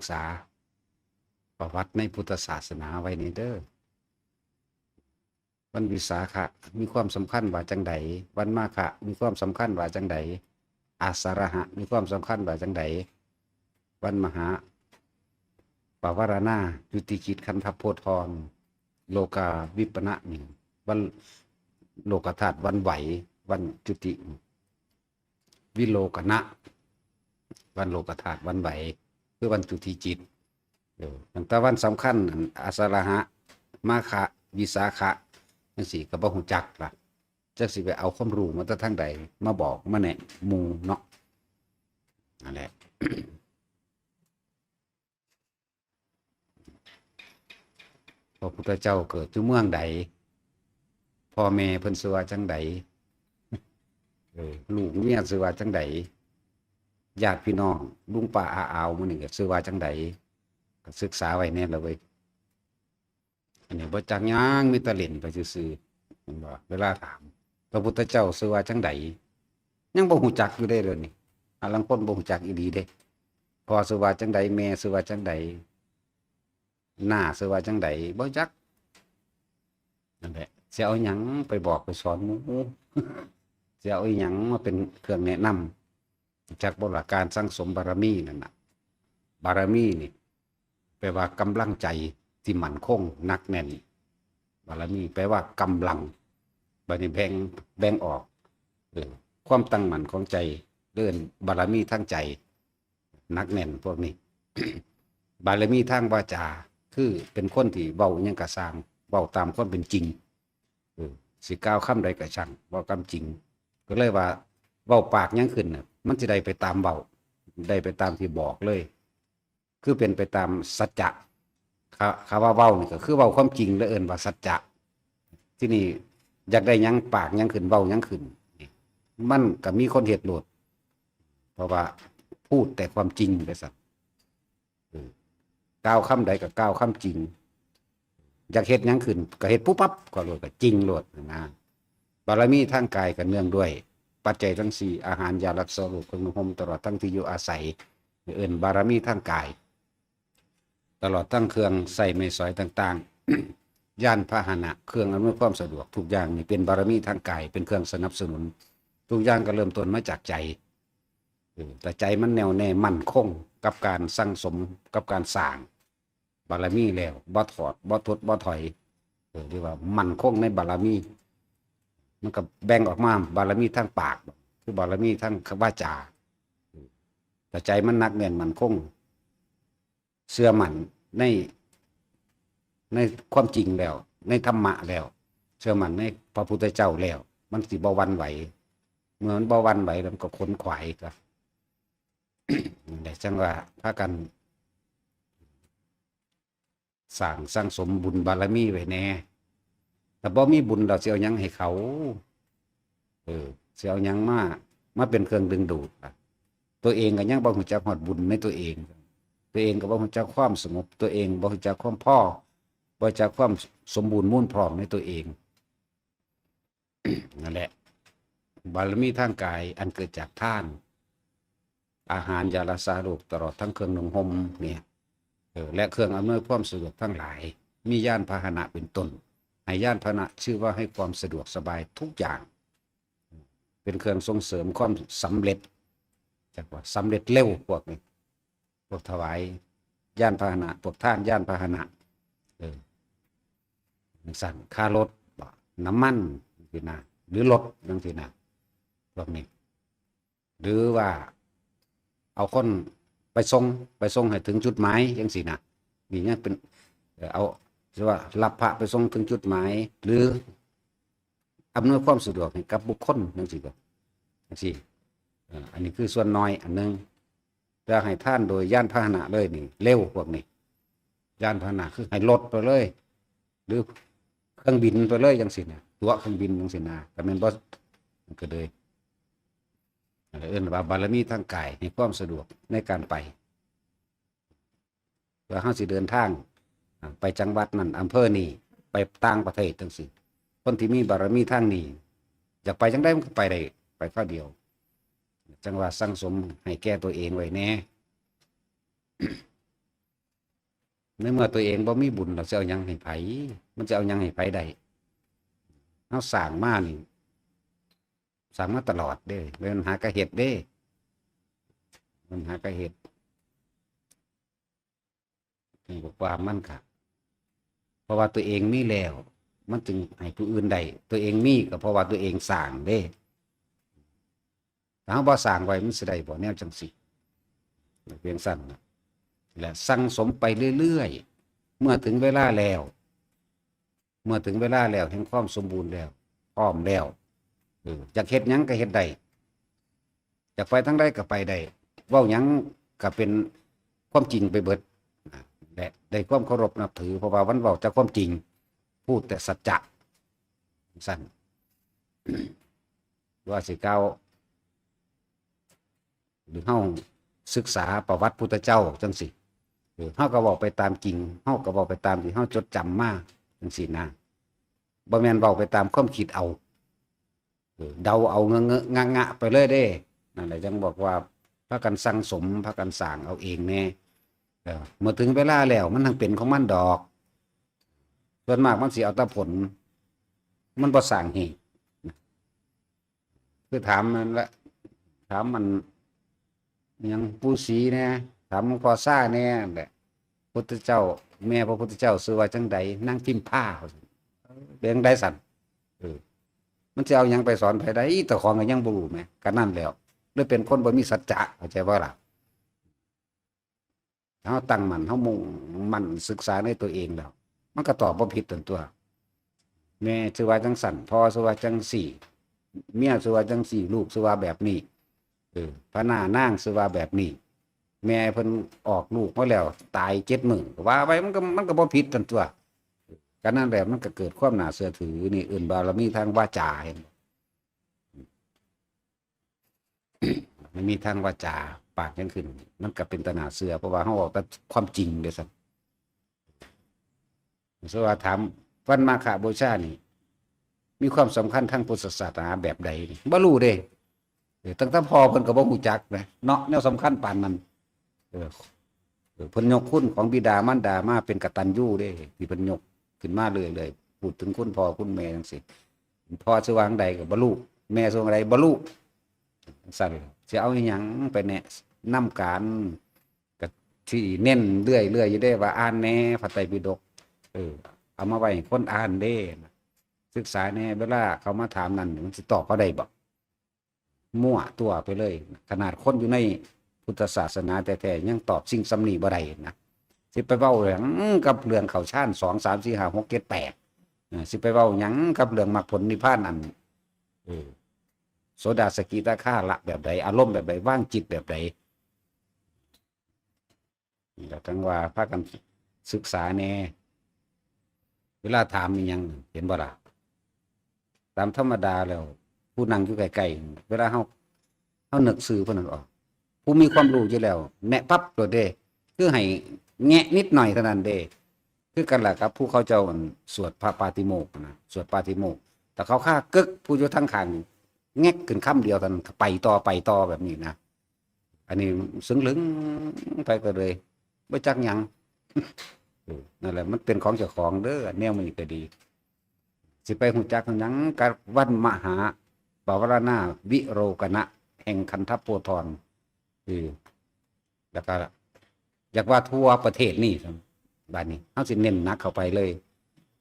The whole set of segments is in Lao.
ສາປະຫວັດໃນພຸດທະສາສະໜາໄວ້ແດ່ເດີ. ວັນວິສາຂະມີຄວາມສຳຄັນວ່າຈັ່ງໃດ? ວັນມາຄະມີຄວາມສຳຄັນວ່າຈັ່ງໃດ? ອາສາລະຫະມີຄວາມສຳຄັນວ່າຈັ່ງໃດ? ວັນມະຫາປະວາລະນາ ຈຸຕິຈິດ ຂັນທະໂພທອງ ໂລກາວິປະນະນີ້ ວັນໂລກະທາດຫວັ່ນໄຫວ ວັນຈຸຕິ ວິໂລກະນະ ວັນໂລກະທາດຫວັ່ນໄຫວ ຄືວັນຈຸຕິຈິດ. ເອີ ຕັ້ງແຕ່ວັນສຳຄັນ ອັນ ອາສາລະຫະ ມາຄະ ວິສາຂະ ຈັ່ງຊີ້ກໍບໍ່ຮູ້ຈັກລະ ຈັກຊິໄປເອົາຄວາມຮູ້ມາແຕ່ທາງໃດ ມາບອກມາແນະໝູ່ເນາະ. ນັ້ນແຫຼະ ພະພຸດທະເຈົ້າເກີດຢູ່ເມືອງໃດ? ພໍ່ແມ່ເພິ່ນຊື່ວ່າຈັ່ງໃດ? ເອີ ລູກເມຍຊື່ວ່າຈັ່ງໃດ? ຍາດພີ່ນ້ອງ ລຸງປ້າອາອາວໝູ່ນີ້ກໍຊື່ວ່າຈັ່ງໃດ? ກໍສຶກສາໄວ້ແດ່ລະເວີຍ. ອັນນີ້ບໍ່ຈັກຫຍັງ ມີແຕ່ຫຼິ້ນໄປຊື່ໆ ແມ່ນບໍ່? ເວລາຖາມ ພະພຸດທະເຈົ້າຊື່ວ່າຈັ່ງໃດ? ຍັງບໍ່ຮູ້ຈັກຢູ່ເດ້ດຽວນີ້. ອາ ລາງຄົນບໍ່ຮູ້ຈັກອີ່ຫຼີເດ້. ພໍ່ຊື່ວ່າຈັ່ງໃດ? ແມ່ຊື່ວ່າຈັ່ງໃດ? ນ້າຊື່ວ່າຈັ່ງໃດ? ບໍ່ຮູ້ຈັກ. ນັ້ນແຫຼະ ຊິເອົາຫຍັງໄປບອກໄປສອນໝູ່? ຊິເອົາອີ່ຫຍັງມາເປັນເຄື່ອງແນະນຳ? ຮູ້ຈັກບໍ່ລະ ການສັ່ງສົມບາລະມີນັ້ນນະ ບາລະມີນີ້ແປວ່າກຳລັງໃຈທີ່ໝັ້ນຄົງໜັກແໜ້ນ. ບາລະມີແປວ່າກຳລັງ. ບາດນີ້ແບ່ງ ແບ່ງອອກ ເອີ ຄວາມຕັ້ງໝັ້ນຂອງໃຈ ເອີ້ນບາລະມີທາງໃຈ ໜັກແໜ້ນພວກນີ້. ບາລະມີທາງວາຈາ ຄືເປັນຄົນທີ່ເວົ້າອີ່ຫຍັງກໍຊ່າງ ເວົ້າຕາມຄວາມເປັນຈິງ. ເອີ ຊິກ່າວຄຳໃດກໍຊ່າງ ເວົ້າຄຳຈິງ. ກໍເລີຍວ່າເວົ້າປາກຫຍັງຂຶ້ນນະ ມັນຊິໄດ້ໄປຕາມເວົ້າ ໄດ້ໄປຕາມທີ່ບອກເລີຍ ຄືເປັນໄປຕາມສັດຈະ. ຄະ ຄຳວ່າເວົ້ານີ້ກໍຄືເວົ້າຄວາມຈິງ ແລະ ເອີ້ນວ່າສັດຈະ. ທີນີ້ຢາກໄດ້ຫຍັງ ປາກຫຍັງຂຶ້ນ ເວົ້າຫຍັງຂຶ້ນ ມັນກໍມີຄົນເຮັດໂລດ ເພາະວ່າພູດແຕ່ຄວາມຈິງໄປຊັ້ນ. ເອີ ກ່າວຄຳໃດກໍກ່າວຄຳຈິງ. ຢາກເຮັດຫຍັງຂຶ້ນກໍເຮັດປຸບປັບກໍໂລດ ກໍຈິງໂລດນະ. ບາລະມີທາງກາຍກໍເນື່ອງດ້ວຍປັດໄຈທັງສີ່ ອາຫານ ຢາລັກສະໂລກ ເຄື່ອງນຸ່ງຫົ່ມ ຕະຫຼອດທັງທີ່ຢູ່ອາໄສ ເອີ້ນບາລະມີທາງກາຍ. ຕະຫຼອດທັງເຄື່ອງໃຊ້ໄມ້ສອຍຕ່າງໆ ຍານພາຫະນະ ເຄື່ອງອຳນວຍຄວາມສະດວກ ທຸກຢ່າງນີ້ເປັນບາລະມີທາງກາຍ ເປັນເຄື່ອງສະໜັບສະໜູນ. ທຸກຢ່າງກໍເລີ່ມຕົ້ນມາຈາກໃຈ. ເອີ ແຕ່ໃຈມັນແນ່ວແນ່ໝັ້ນຄົງກັບການສັ່ງສົມ ກັບການສ້າງບາລະມີແລ້ວ ບໍ່ຖອດ ບໍ່ທົດ ບໍ່ຖອຍ ເອີ ເອີ້ນວ່າໝັ້ນຄົງໃນບາລະມີ. ມັນກໍແບ່ງອອກມາ ບາລະມີທາງປາກ ຄືບາລະມີທາງວາຈາ. ເອີ ແຕ່ໃຈມັນໜັກແໜ້ນໝັ້ນຄົງ ເຊື່ອໝັ້ນໃນ ໃນຄວາມຈິງແລ້ວ ໃນທຳມະແລ້ວ ເຊື່ອໝັ້ນໃນພະພຸດທະເຈົ້າແລ້ວ ມັນຊິບໍ່ຫວັ່ນໄຫວ. ເມື່ອມັນບໍ່ຫວັ່ນໄຫວແລ້ວ ມັນກໍຂົນຂວາຍຕົວະ. ນັ້ນແຫຼະ ຈັ່ງວ່າພາກັນສ້າງສັ່ງສົມບຸນບາລະມີໄວ້ແດ່. ຖ້າບໍ່ມີບຸນແລ້ວ ຊິເອົາຫຍັງໃຫ້ເຂົາ? ເອີ ຊິເອົາຫຍັງມາ ມາເປັນເຄື່ອງດຶງດູດລະ? ຕົວເອງກໍຍັງບໍ່ຮູ້ຈັກຮອດບຸນໃນຕົວເອງ, ຕົວເອງກໍບໍ່ຮູ້ຈັກຄວາມສະຫງົບ, ຕົວເອງບໍ່ຮູ້ຈັກຄວາມພໍ, ບໍ່ຮູ້ຈັກຄວາມສົມບູນມູນພ້ອມໃນຕົວເອງ. ນັ້ນແຫຼະ ບາລະມີທາງກາຍອັນເກີດຈາກທານ, ອາຫານ, ຢາລັກສາໂລກ ຕະຫຼອດທັງເຄື່ອງນຸ່ງຫົ່ມນີ້ ເອີ ແລະ ເຄື່ອງອຳນວຍຄວາມສະດວກທັງຫຼາຍ, ມີຍານພາຫະນະເປັນຕົ້ນ, ໃຫ້ຍານພາຫະນະຊື່ວ່າໃຫ້ຄວາມສະດວກສະບາຍທຸກຢ່າງ, ເປັນເຄື່ອງສົ່ງເສີມຄວາມສຳເລັດ, ຈັກວ່າສຳເລັດເລັວພວກນີ້, ພວກຖວາຍຍານພາຫະນະ, ພວກທານຍານພາຫະນະ, ເອີ ຈັ່ງຊັ້ນ, ຄ່າລົດບໍ, ນ້ຳມັນຈັ່ງຊີ້ນະ ຫຼືລົດຈັ່ງຊີ້ນະ ພວກນີ້. ຫຼືວ່າເອົາຄົນໄປສົ່ງ ໄປສົ່ງໃຫ້ເຖິງຈຸດໝາຍຈັ່ງຊີ້ນະ, ນີ້ຍັງເປັນ ເອີ ເອົາ ຄືວ່າຮັບພະໄປສົ່ງເຖິງຈຸດໝາຍ ຫຼືອຳນວຍຄວາມສະດວກໃຫ້ກັບບຸກຄົນຈັ່ງຊີ້ກໍ ຈັ່ງຊີ້. ເອີ ອັນນີ້ຄືສ່ວນນ້ອຍອັນໜຶ່ງ, ແຕ່ໃຫ້ທານໂດຍຍານພາຫະນະເລີຍນີ້ເລັວພວກນີ້, ຍານພາຫະນະຄືໃຫ້ລົດໄປເລີຍ ຫຼືເຄື່ອງບິນໄປເລີຍຈັ່ງຊີ້ນະ, ຕົ໋ວເຄື່ອງບິນຈັ່ງຊີ້ນະ ກໍແມ່ນບໍ່ ມັນກໍເລີຍ ເອີ້ນວ່າບາລະມີທາງກາຍໃຫ້ຄວາມສະດວກໃນການໄປ. ເພື່ອເຮົາຊິເດີນທາງ ອາ ໄປຈັງຫວັດນັ້ນ ອຳເພີນີ້ ໄປຕ່າງປະເທດຈັ່ງຊີ້, ຄົນທີ່ມີບາລະມີທາງນີ້ ຢາກໄປຈັ່ງໃດມັນກໍໄປໄດ້ ໄປຄາວດຽວ. ຈັ່ງວ່າສັ່ງສົມໃຫ້ແກ່ຕົວເອງໄວ້ແດ່. ໃນເມື່ອຕົວເອງບໍ່ມີບຸນ ລະຊິເອົາຫຍັງໃຫ້ໃຜ? ມັນຊິເອົາຫຍັງໃຫ້ໃຜໄດ້? ເຮົາສ້າງມານີ້ ສ້າງມາຕະຫຼອດເດ້ ແມ່ນຫາກະເຮັດເດ້ ແມ່ນຫາກະເຮັດ. ເພິ່ນບອກວ່າມັນກະ ເພາະວ່າຕົວເອງມີແລ້ວ ມັນຈຶ່ງໃຫ້ຜູ້ອື່ນໄດ້ ຕົວເອງມີກະເພາະວ່າຕົວເອງສ້າງເດ້. ຖ້າເຮົາບໍ່ສ້າງໄວ້ ມັນຊິໄດ້ບໍ່ແນວຈັ່ງຊີ້? ພຽງຊັ້ນນະ ແລະ ສັ່ງສົມໄປເລື້ອຍໆ ເມື່ອເຖິງເວລາແລ້ວ ເມື່ອເຖິງເວລາແລ້ວ ແຫ່ງຄວາມສົມບູນແລ້ວ ພ້ອມແລ້ວ ເອີ ຢາກເຮັດຫຍັງກະເຮັດໄດ້ ຢາກໄປທາງໃດກະໄປໄດ້ ເວົ້າຫຍັງກະເປັນຄວາມຈິງໄປເບິດ ແລະ ໄດ້ຄວາມເຄົາລົບນັບຖື ເພາະວ່າມັນເວົ້າແຕ່ຄວາມຈິງ ພູດແຕ່ສັດຈະ ຊັ້ນ ວ່າຊິກ່າວ ຫຼືເຮົາສຶກສາປະຫວັດພຸດທະເຈົ້າຈັ່ງຊີ້ ເອີ ເຮົາກະເວົ້າໄປຕາມຈິງ ເຮົາກະເວົ້າໄປຕາມທີ່ເຮົາຈົດຈຳມາຈັ່ງຊີ້ນະ ບໍ່ແມ່ນເວົ້າໄປຕາມຄວາມຄິດເອົາ ເອີ ເດົາເອົາເງາະໆງະໆໄປເລີຍເດ້. ນັ້ນແຫຼະຈັ່ງບອກວ່າພາກັນສັ່ງສົມ ພາກັນສ້າງເອົາເອງແດ່ ເອີ ເມື່ອເຖິງເວລາແລ້ວ ມັນທັງເປັນຂອງມັນດອກ. ສ່ວນມາກມັນຊິເອົາແຕ່ຜົນ ມັນບໍ່ສ້າງເຫດ. ຄືຖາມນັ້ນລະ ຖາມອັນຫຍັງ ປູ່ສີແດ່ ຖາມຫຼວງພໍ່ຊາແດ່ນັ້ນແຫຼະ ພຸດທະເຈົ້າ ແມ່ພະພຸດທະເຈົ້າຊື່ວ່າຈັ່ງໃດ? ນາງພິມພາ ວ່າຊັ້ນ ເປັນຈັ່ງໃດຊັ້ນ? ເອີ ມັນຊິເອົາຫຍັງໄປສອນໃຜໄດ້? ເຈົ້າຂອງກະຍັງບໍ່ຮູ້ແໝ ກະນັ້ນແຫຼ້ວ ເລີຍເປັນຄົນບໍ່ມີສັດຈະ ເຂົ້າໃຈບໍ່ລະ? ເຮົາຕັ້ງໝັ້ນ ເຮົາມຸ່ງໝັ້ນສຶກສາໃນຕົວເອງແລ້ວ ມັນກະຕອບບໍ່ຜິດຫັ້ນຕົວະ. ແມ່ຊື່ວ່າຈັ່ງຊັ້ນ ພໍ່ຊື່ວ່າຈັ່ງຊີ້ ເມຍຊື່ວ່າຈັ່ງຊີ້ ລູກຊື່ວ່າແບບນີ້ ເອີ ພະນ້ານາງຊື່ວ່າແບບນີ້ ແມ່ເພິ່ນອອກລູກມາແລ້ວຕາຍເຈັດມື້ ກະວ່າໄປ ມັນກະ ມັນກະບໍ່ຜິດຫັ້ນຕົວະ. ກະນັ້ນແຫຼະ ມັນກະເກີດຄວາມໜ້າເຊື່ອຖື ນີ້ເອີ້ນບາລະມີທາງວາຈາ ເຫັນບໍ່? ມັນມີທາງວາຈາ ປາກຍັງຂຶ້ນ ມັນກະເປັນຕາໜ້າເຊື່ອ ເພາະວ່າເຮົາເວົ້າແຕ່ຄວາມຈິງເດ້ຊັ້ນ. ສົມມຸດວ່າຖາມວັນມາຄະບູຊານີ້ ມີຄວາມສຳຄັນທາງພຸດທະສາສະໜາແບບໃດນີ້ ບໍ່ຮູ້ເດ້. ເອີ ຕັ້ງແຕ່ພໍ່ເພິ່ນກະບໍ່ຮູ້ຈັກນະເນາະ ແນວສຳຄັນປານນັ້ນ. ເອີ ເອີ ເພິ່ນຍົກຄຸນຂອງບິດາມານດາມາເປັນກະຕັນຍູເດ້ ທີ່ເພິ່ນຍົກຂຶ້ນມາເລື້ອຍໆ ພູດເຖິງຄຸນພໍ່ຄຸນແມ່ຈັ່ງຊີ້. ພໍ່ຊື່ວ່າຈັ່ງໃດກະບໍ່ຮູ້ ແມ່ຊື່ວ່າຈັ່ງໃດບໍ່ຮູ້ ຈັ່ງຊັ້ນ ຊິເອົາອີ່ຫຍັງໄປແນະນຳການ? ກະທີ່ເນັ້ນເລື້ອຍໆຢູ່ເດ້ວ່າ ອ່ານແດ່ພະໄຕປິດົກ ເອີ ເອົາມາໄວ້ໃຫ້ຄົນອ່ານເດ້ ສຶກສາແດ່. ເວລາເຂົາມາຖາມນັ້ນ ມັນຊິຕອບເຂົາໄດ້ບໍ່? ມົ້ວຕົວະໄປເລີຍ. ຂະໜາດຄົນຢູ່ໃນພຸດທະສາສະໜາແທ້ໆ ຍັງຕອບສິ່ງສ່ຳນີ້ບໍ່ໄດ້ນະ ຊິໄປເວົ້າຫຍັງກັບເລື່ອງເຂົ້າຊານ ສອງ ສາມ ສີ່ ຫ້າ ຫົກ ເຈັດ ແປດ ເອີ ຊິໄປເວົ້າຫຍັງກັບເລື່ອງມັກຜົນນິບພານ ອັນ ເອີ ໂສດາ ສະກິດາຄາລະແບບໃດ ອາລົມແບບໃດ ວາງຈິດແບບໃດ? ລະຈັ່ງວ່າພາກັນສຶກສາແດ່ ເວລາຖາມອີ່ຫຍັງ ເຫັນບໍ່ລະ? ຕາມທຳມະດາແລ້ວ ຜູ້ນັ່ງຢູ່ໃກ້ໆ ເວລາເຮົາ ເຮົານຶກຊື່ເພິ່ນນັ້ນອອກ ຜູ້ມີຄວາມຮູ້ຢູ່ແລ້ວ ແນະປັບໂລດເດ້ ຄືໃຫ້ແງະນິດໜ້ອຍເທົ່ານັ້ນເດ້. ຄືກັນລະກັບຜູ້ເຂົາເຈົ້າ ອັນ ສວດພະປາຕິໂມກນະ ສວດປາຕິໂມກ ແຕ່ເຂົາຄາກຶກ ຜູ້ຢູ່ທາງຂ້າງແງະຂຶ້ນຄຳດຽວເທົ່ານັ້ນ ໄປຕໍ່ ໄປຕໍ່ແບບນີ້ນະ. ອັນນີ້ເຊິ່ງເລິງໄປກະເລີຍ ບໍ່ຈັກຫຍັງ. ເອີ ນັ້ນແຫຼະ ມັນເປັນຂອງເຈົ້າຂອງເດີ ແນວນີ້ກະດີ. ຊິໄປຮູ້ຈັກຫຍັງກັບວັນມະຫາປະວາລະນາວິໂລກະນະ ແຫ່ງຄັນທະໂພທອນ ເອີ ລະກະຢາກວ່າທົ່ວປະເທດນີ້ ບາດນີ້ເຮົາຊິເນັ້ນໜັກເຂົ້າໄປເລີຍ.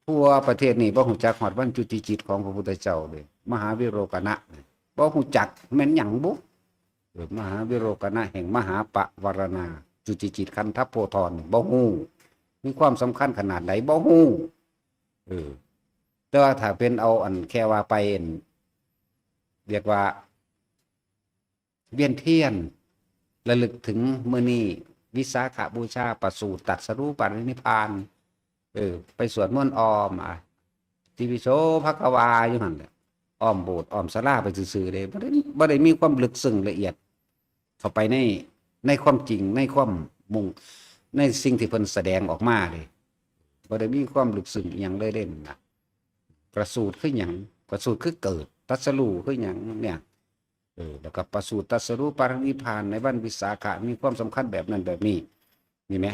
ທົ່ວປະເທດນີ້ບໍ່ຮູ້ຈັກຮອດວັນຈຸຕິຈິດຂອງພະພຸດທະເຈົ້າເລີຍ ມະຫາວິໂລກະນະ ບໍ່ຮູ້ຈັກ ແມ່ນຫຍັງບຸ? ເອີ ມະຫາວິໂລກະນະແຫ່ງມະຫາປະວາລະນາ ຈຸຕິຈິດຄັນທະໂພທອນ ບໍ່ຮູ້ ມີຄວາມສຳຄັນຂະໜາດໃດ ບໍ່ຮູ້. ເອີ ແຕ່ວ່າຖ້າເປັນເອົາ ອັນ ແຄ່ວ່າໄປ ອັນ ຮຽກວ່າ ວຽນທຽນລະລຶກເຖິງມື້ນີ້ ວິສາຂະບູຊາ ປະສູດຕັດສະຮູ້ປະລິນິບພານ ເອີ ໄປສວດມົນອ້ອມ ອາ ຕິປິໂສພະຄະວາ ຢູ່ຫັ້ນແຫຼະ ອ້ອມໂບດອ້ອມສາລາໄປຊື່ໆເດ້ ບໍ່ໄດ້ ບໍ່ໄດ້ມີຄວາມເລິກເຊິ່ງລະອຽດເຂົ້າໄປໃນ ໃນຄວາມຈິງ ໃນຄວາມມຸ່ງ ໃນສິ່ງທີ່ເພິ່ນສະແດງອອກມາເດ້ ບໍ່ໄດ້ມີຄວາມເລິກເຊິ່ງອີ່ຫຍັງເລີຍເດ້ນະ. ປະສູດຄືຫຍັງ? ປະສູດຄືເກີດ ຕັດສະຮູ້ຄືຫຍັງເນຍ? ເອີ ແລ້ວກະປະສູດຕັດສະຮູ້ປະລິນິບພານໃນວັນວິສາຂະ ມີຄວາມສຳຄັນແບບນັ້ນແບບນີ້ ນີ້ແໝ.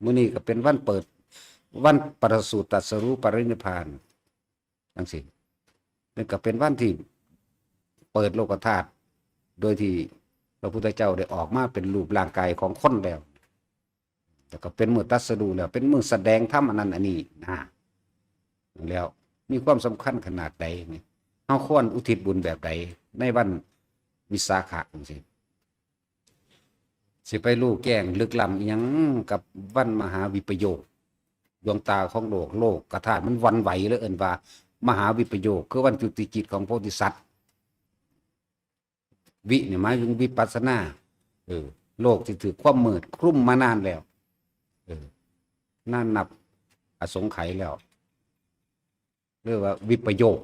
ມື້ນີ້ກໍເປັນວັນເປີດ ວັນປະສູດຕັດສະຮູ້ປະລິນິບພານ ຈັ່ງຊີ້ ມັນກໍເປັນວັນທີ່ເປີດໂລກະທາດ ໂດຍທີ່ພະພຸດທະເຈົ້າໄດ້ອອກມາເປັນຮູບຮ່າງກາຍຂອງຄົນແລ້ວ ແລ້ວກໍເປັນມື້ຕັດສະຮູ້ແລ້ວ ເປັນມື້ສະແດງທຳອັນນັ້ນອັນນີ້ນະ ແລ້ວມີຄວາມສຳຄັນຂະໜາດໃດນີ້ ເຮົາຄວນອຸທິດບຸນແບບໃດໃນວັນວິສາຂະຈັ່ງຊີ້? ຊິໄປຮູ້ແຈ້ງລຶກລ້ຳອີ່ຫຍັງກັບວັນມະຫາວິປະໂຍກ ດວງຕາຂອງໂລກ ໂລກກະທາດມັນຫວັ່ນໄຫວເລີຍ ເອີ້ນວ່າມະຫາວິປະໂຍກ ຄືວັນຈຸຕິຈິດຂອງໂພທິສັດ. ວິນີ້ໝາຍເຖິງວິປັດສະນາ ເອີ ໂລກທີ່ຖືກຄວາມມືດຄລຸມມານານແລ້ວ ເອີ ນານນັບອະສົງໄຂແລ້ວ ເອີ້ນວ່າວິປະໂຍກ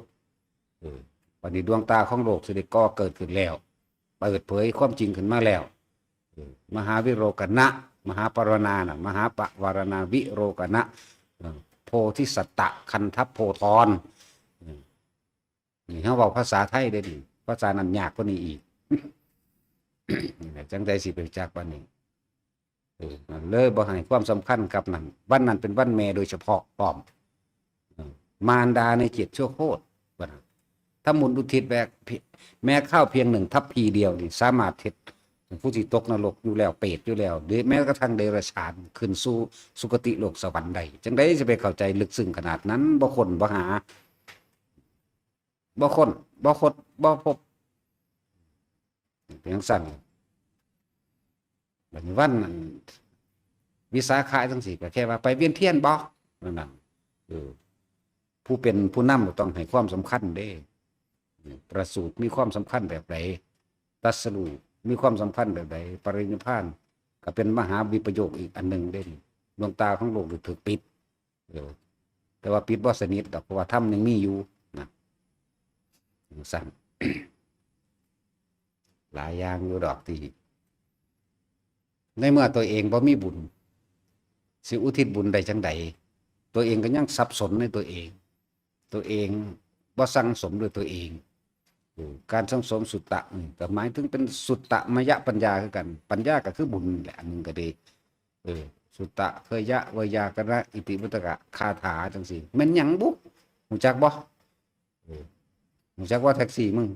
ເອີ ບັດນີ້ດວງຕາຂອງໂລກຊິໄດ້ກໍ່ເກີດຂຶ້ນແລ້ວ ເປີດເຜີຍຄວາມຈິງຂຶ້ນມາແລ້ວ ເອີ ມະຫາວິໂລກະນະ ມະຫາປະວານານະ ມະຫາປະວານາ ວິໂລກະນະ ເອີ ໂພທິສັດຕະ ຄັນທະໂພທອນ ເອີ ນີ້ເຮົາເວົ້າພາສາໄທເດ້ນີ້ ພາສານັ້ນຍາກກວ່ານີ້ອີກ ຈັ່ງໃດຊິໄປຮູ້ຈັກປານນີ້? ເອີ ເລີຍບໍ່ໃຫ້ຄວາມສຳຄັນກັບນັ້ນ ວັນນັ້ນເປັນວັນແມ່ໂດຍສະເພາະພ້ອມ ເອີ ມານດາໃນເຈັດຊົ່ວໂຄດ ວ່ານັ້ນ ທຳບຸນອຸທິດແບບ ແມ້ຄາວພຽງໜຶ່ງທັບພີດຽວນີ້ ສາມາດເຮັດຜູ້ທີ່ຕົກນະລົກຢູ່ແລ້ວ ເປດຢູ່ແລ້ວ ຫຼືແມ້ກະທັ່ງເດຍລະສານ ຂຶ້ນສູ່ສຸຄະຕິໂລກສະຫວັນໄດ້ ຈັ່ງໃດຊິໄປເຂົ້າໃຈເລິກເຊິ່ງຂະໜາດນັ້ນ ບໍ່ຄົ້ນບໍ່ຫາ ບໍ່ຄົ້ນ ບໍ່ຄົ້ນ ບໍ່ພົບ ເປັນຈັ່ງຊັ້ນ. ບັດນີ້ວັນອັນວິສາຂະຈັ່ງຊີ້ ກໍແຄ່ວ່າໄປວຽນທຽນບໍ່ ນັ້ນນະ ເອີ ຜູ້ເປັນຜູ້ນຳກໍຕ້ອງໃຫ້ຄວາມສຳຄັນເດ້ ປະສູດມີຄວາມສຳຄັນແບບໃດ ຕັດສະຮູ້ມີຄວາມສຳຄັນແບບໃດ ປະລິນິບພານກໍເປັນມະຫາວິປະໂຍກອີກອັນໜຶ່ງເດ້ ດວງຕາຂອງໂລກຖືກປິດ ເອີ ແຕ່ວ່າປິດບໍ່ສະໜິດດອກ ເພາະວ່າທຳຍັງມີຢູ່ນະ ຈັ່ງຊັ້ນ ຫຼາຍຢ່າງຢູ່ດອກທີ່ ໃນເມື່ອຕົວເອງບໍ່ມີບຸນ ຊິອຸທິດບຸນໄດ້ຈັ່ງໃດ? ຕົວເອງກໍຍັງສັບສົນໃນຕົວເອງ ຕົວເອງບໍ່ສັ່ງສົມດ້ວຍຕົວເອງ ເອີ ການສັ່ງສົມສຸດຕະນີ້ກໍໝາຍເຖິງເປັນສຸດຕະມະຍະປັນຍາຄືກັນ ປັນຍາກໍຄືບຸນແຫຼະ ອັນໜຶ່ງກໍດີ ເອີ ສຸດຕະ ເວຍະ ໄວຍາກະນະ ອິຕິ ວຸດຕະກະ ຄາຖາ ຈັ່ງຊີ້ ແມ່ນຫຍັງບຸ? ຮູ້ຈັກບໍ່? ເອີ ຮູ້ຈັກວ່າແທັກຊີມຶງ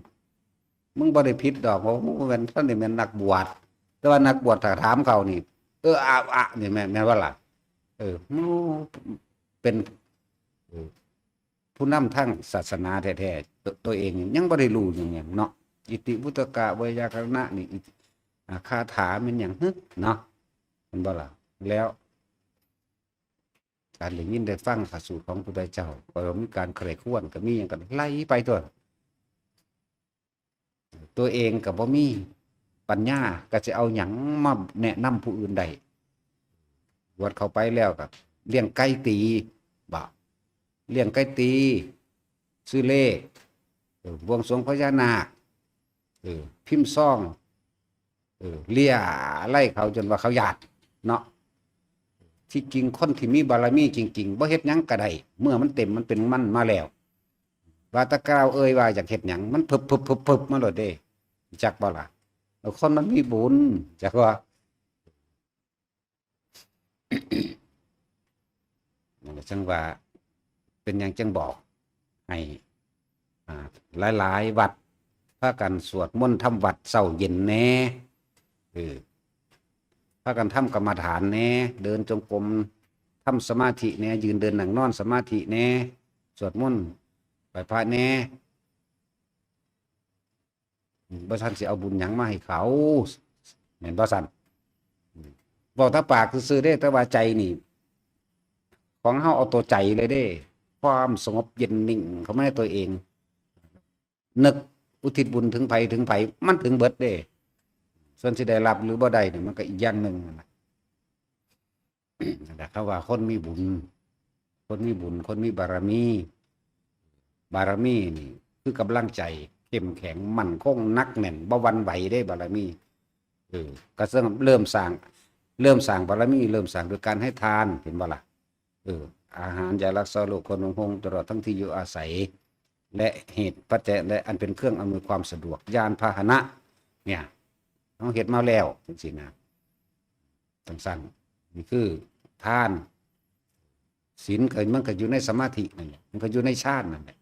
ມຶງບໍ່ໄດ້ຜິດດອກ ໂອ້ ບໍ່ແມ່ນ ທ່ານນີ້ແມ່ນນັກບວດ ແຕ່ວ່ານັກບວດຖ້າຖາມເຂົານີ້ ເອີ ອາ ອະ ນີ້ແມ່ນ ແມ່ນບໍ່ລະ? ເອີ ເປັນ ເອີ ຜູ້ນຳທາງສາສະໜາແທ້ໆ ໂຕ ໂຕເອງຍັງບໍ່ໄດ້ຮູ້ຫຍັງເນາະ ອິຕິ ວຸດຕະກະ ໄວຍາກະນະນີ້ ອາ ຄາຖາແມ່ນຫຍັງຫຶເນາະ ແມ່ນບໍ່ລະ? ແລ້ວ ການໄດ້ຍິນໄດ້ຟັງພະສູດຂອງພຸດທະເຈົ້າ ກໍມີການໃຄຄວນ ກໍມີຫຍັງກໍໄລ່ໄປຕົວະ ຕົວເອງກໍບໍ່ມີປັນຍາ ກໍຊິເອົາຫຍັງມາແນະນຳຜູ້ອື່ນໄດ້? ບວດເຂົ້າໄປແລ້ວກໍລ້ຽງໄກ່ຕີ ບໍ ລ້ຽງໄກ່ຕີ ຊື້ເລກ ເອີ ບວງສວງພະຍານາກ ເອີ ພິມຊອງ ເອີ ເລຍໄລເຂົາຈົນວ່າເຂົາຢ້ານເນາະ ທີ່ຈິງຄົນທີ່ມີບາລະມີຈິງໆ ບໍ່ເຮັດຫຍັງກໍໄດ້ ເມື່ອມັນເຕັມ ມັນເປັນມັນມາແລ້ວ ວ່າແຕ່ກ່າວເອີຍວ່າຢາກເຮັດຫຍັງ ມັນເພິບໆໆໆມາໂລດເດ້ ຮູ້ຈັກບໍ່ລະ? ເອີ ຄົນມັນມີບຸນ ຈັກວ່າ ນັ້ນແຫຼະ ຈັ່ງວ່າເປັນຫຍັງຈຶ່ງບອກໃຫ້ ອ່າ ຫຼາຍໆວັດພາກັນສວດມົນທຳວັດເຊົ້າເຢັນແດ່ ເອີ ພາກັນທຳກຳມະຖານແດ່ ເດີນຈົງກົມ ທຳສະມາທິແດ່ ຢືນເດີນນັ່ງນອນສະມາທິແດ່ ສວດມົນໄຫວ້ພະແດ່. ບໍ່ຊັ້ນຊິເອົາບຸນຫຍັງມາໃຫ້ເຂົາ ແມ່ນບໍ່ຊັ້ນ? ເວົ້າແຕ່ປາກຊື່ໆເດ້ ແຕ່ວ່າໃຈນີ້ ຂອງເຮົາເອົາຕົວໃຈເລີຍເດ້ ຄວາມສະຫງົບເຢັນນິ່ງເຂົ້າມາໃນຕົວເອງ ນຶກອຸທິດບຸນເຖິງໃຜເຖິງໃຜ ມັນເຖິງເບິດເດ້ ສ່ວນຊິໄດ້ຮັບຫຼືບໍ່ໄດ້ນີ້ ມັນກໍອີກຢ່າງໜຶ່ງຫັ້ນນະ. ນັ້ນແຫຼະ ເຂົາວ່າຄົນມີບຸນ ຄົນມີບຸນ ຄົນມີບາລະມີ ບາລະມີນີ້ຄືກຳລັງໃຈເຂັ້ມແຂງ ໝັ້ນຄົງ ໜັກແໜ້ນ ບໍ່ຫວັ່ນໄຫວເດ້ ບາລະມີ ເອີ ກໍເລີ່ມ ເລີ່ມສ້າງ ເລີ່ມສ້າງບາລະມີ ເລີ່ມສ້າງໂດຍການໃຫ້ທານ ເຫັນບໍ່ລະ? ເອີ ອາຫານ ຢາຮັກສາໂລກ ເຄື່ອງນຸ່ງຫົ່ມ ຕະຫຼອດທັງທີ່ຢູ່ອາໄສ ແລະ ເຫດປັດໄຈ ແລະ ອັນເປັນເຄື່ອງອຳນວຍຄວາມສະດວກ ຍານພາຫະນະ ເນຍ ເຮົາເຮັດມາແລ້ວ ຈັ່ງຊີ້ນະ. ຈັ່ງຊັ້ນ ນີ້ຄື ທານ ສິນກໍ ມັນກໍຢູ່ໃນສະມາທິນັ້ນແຫຼະ ມັນກໍຢູ່ໃນฌານນັ້ນແຫຼະ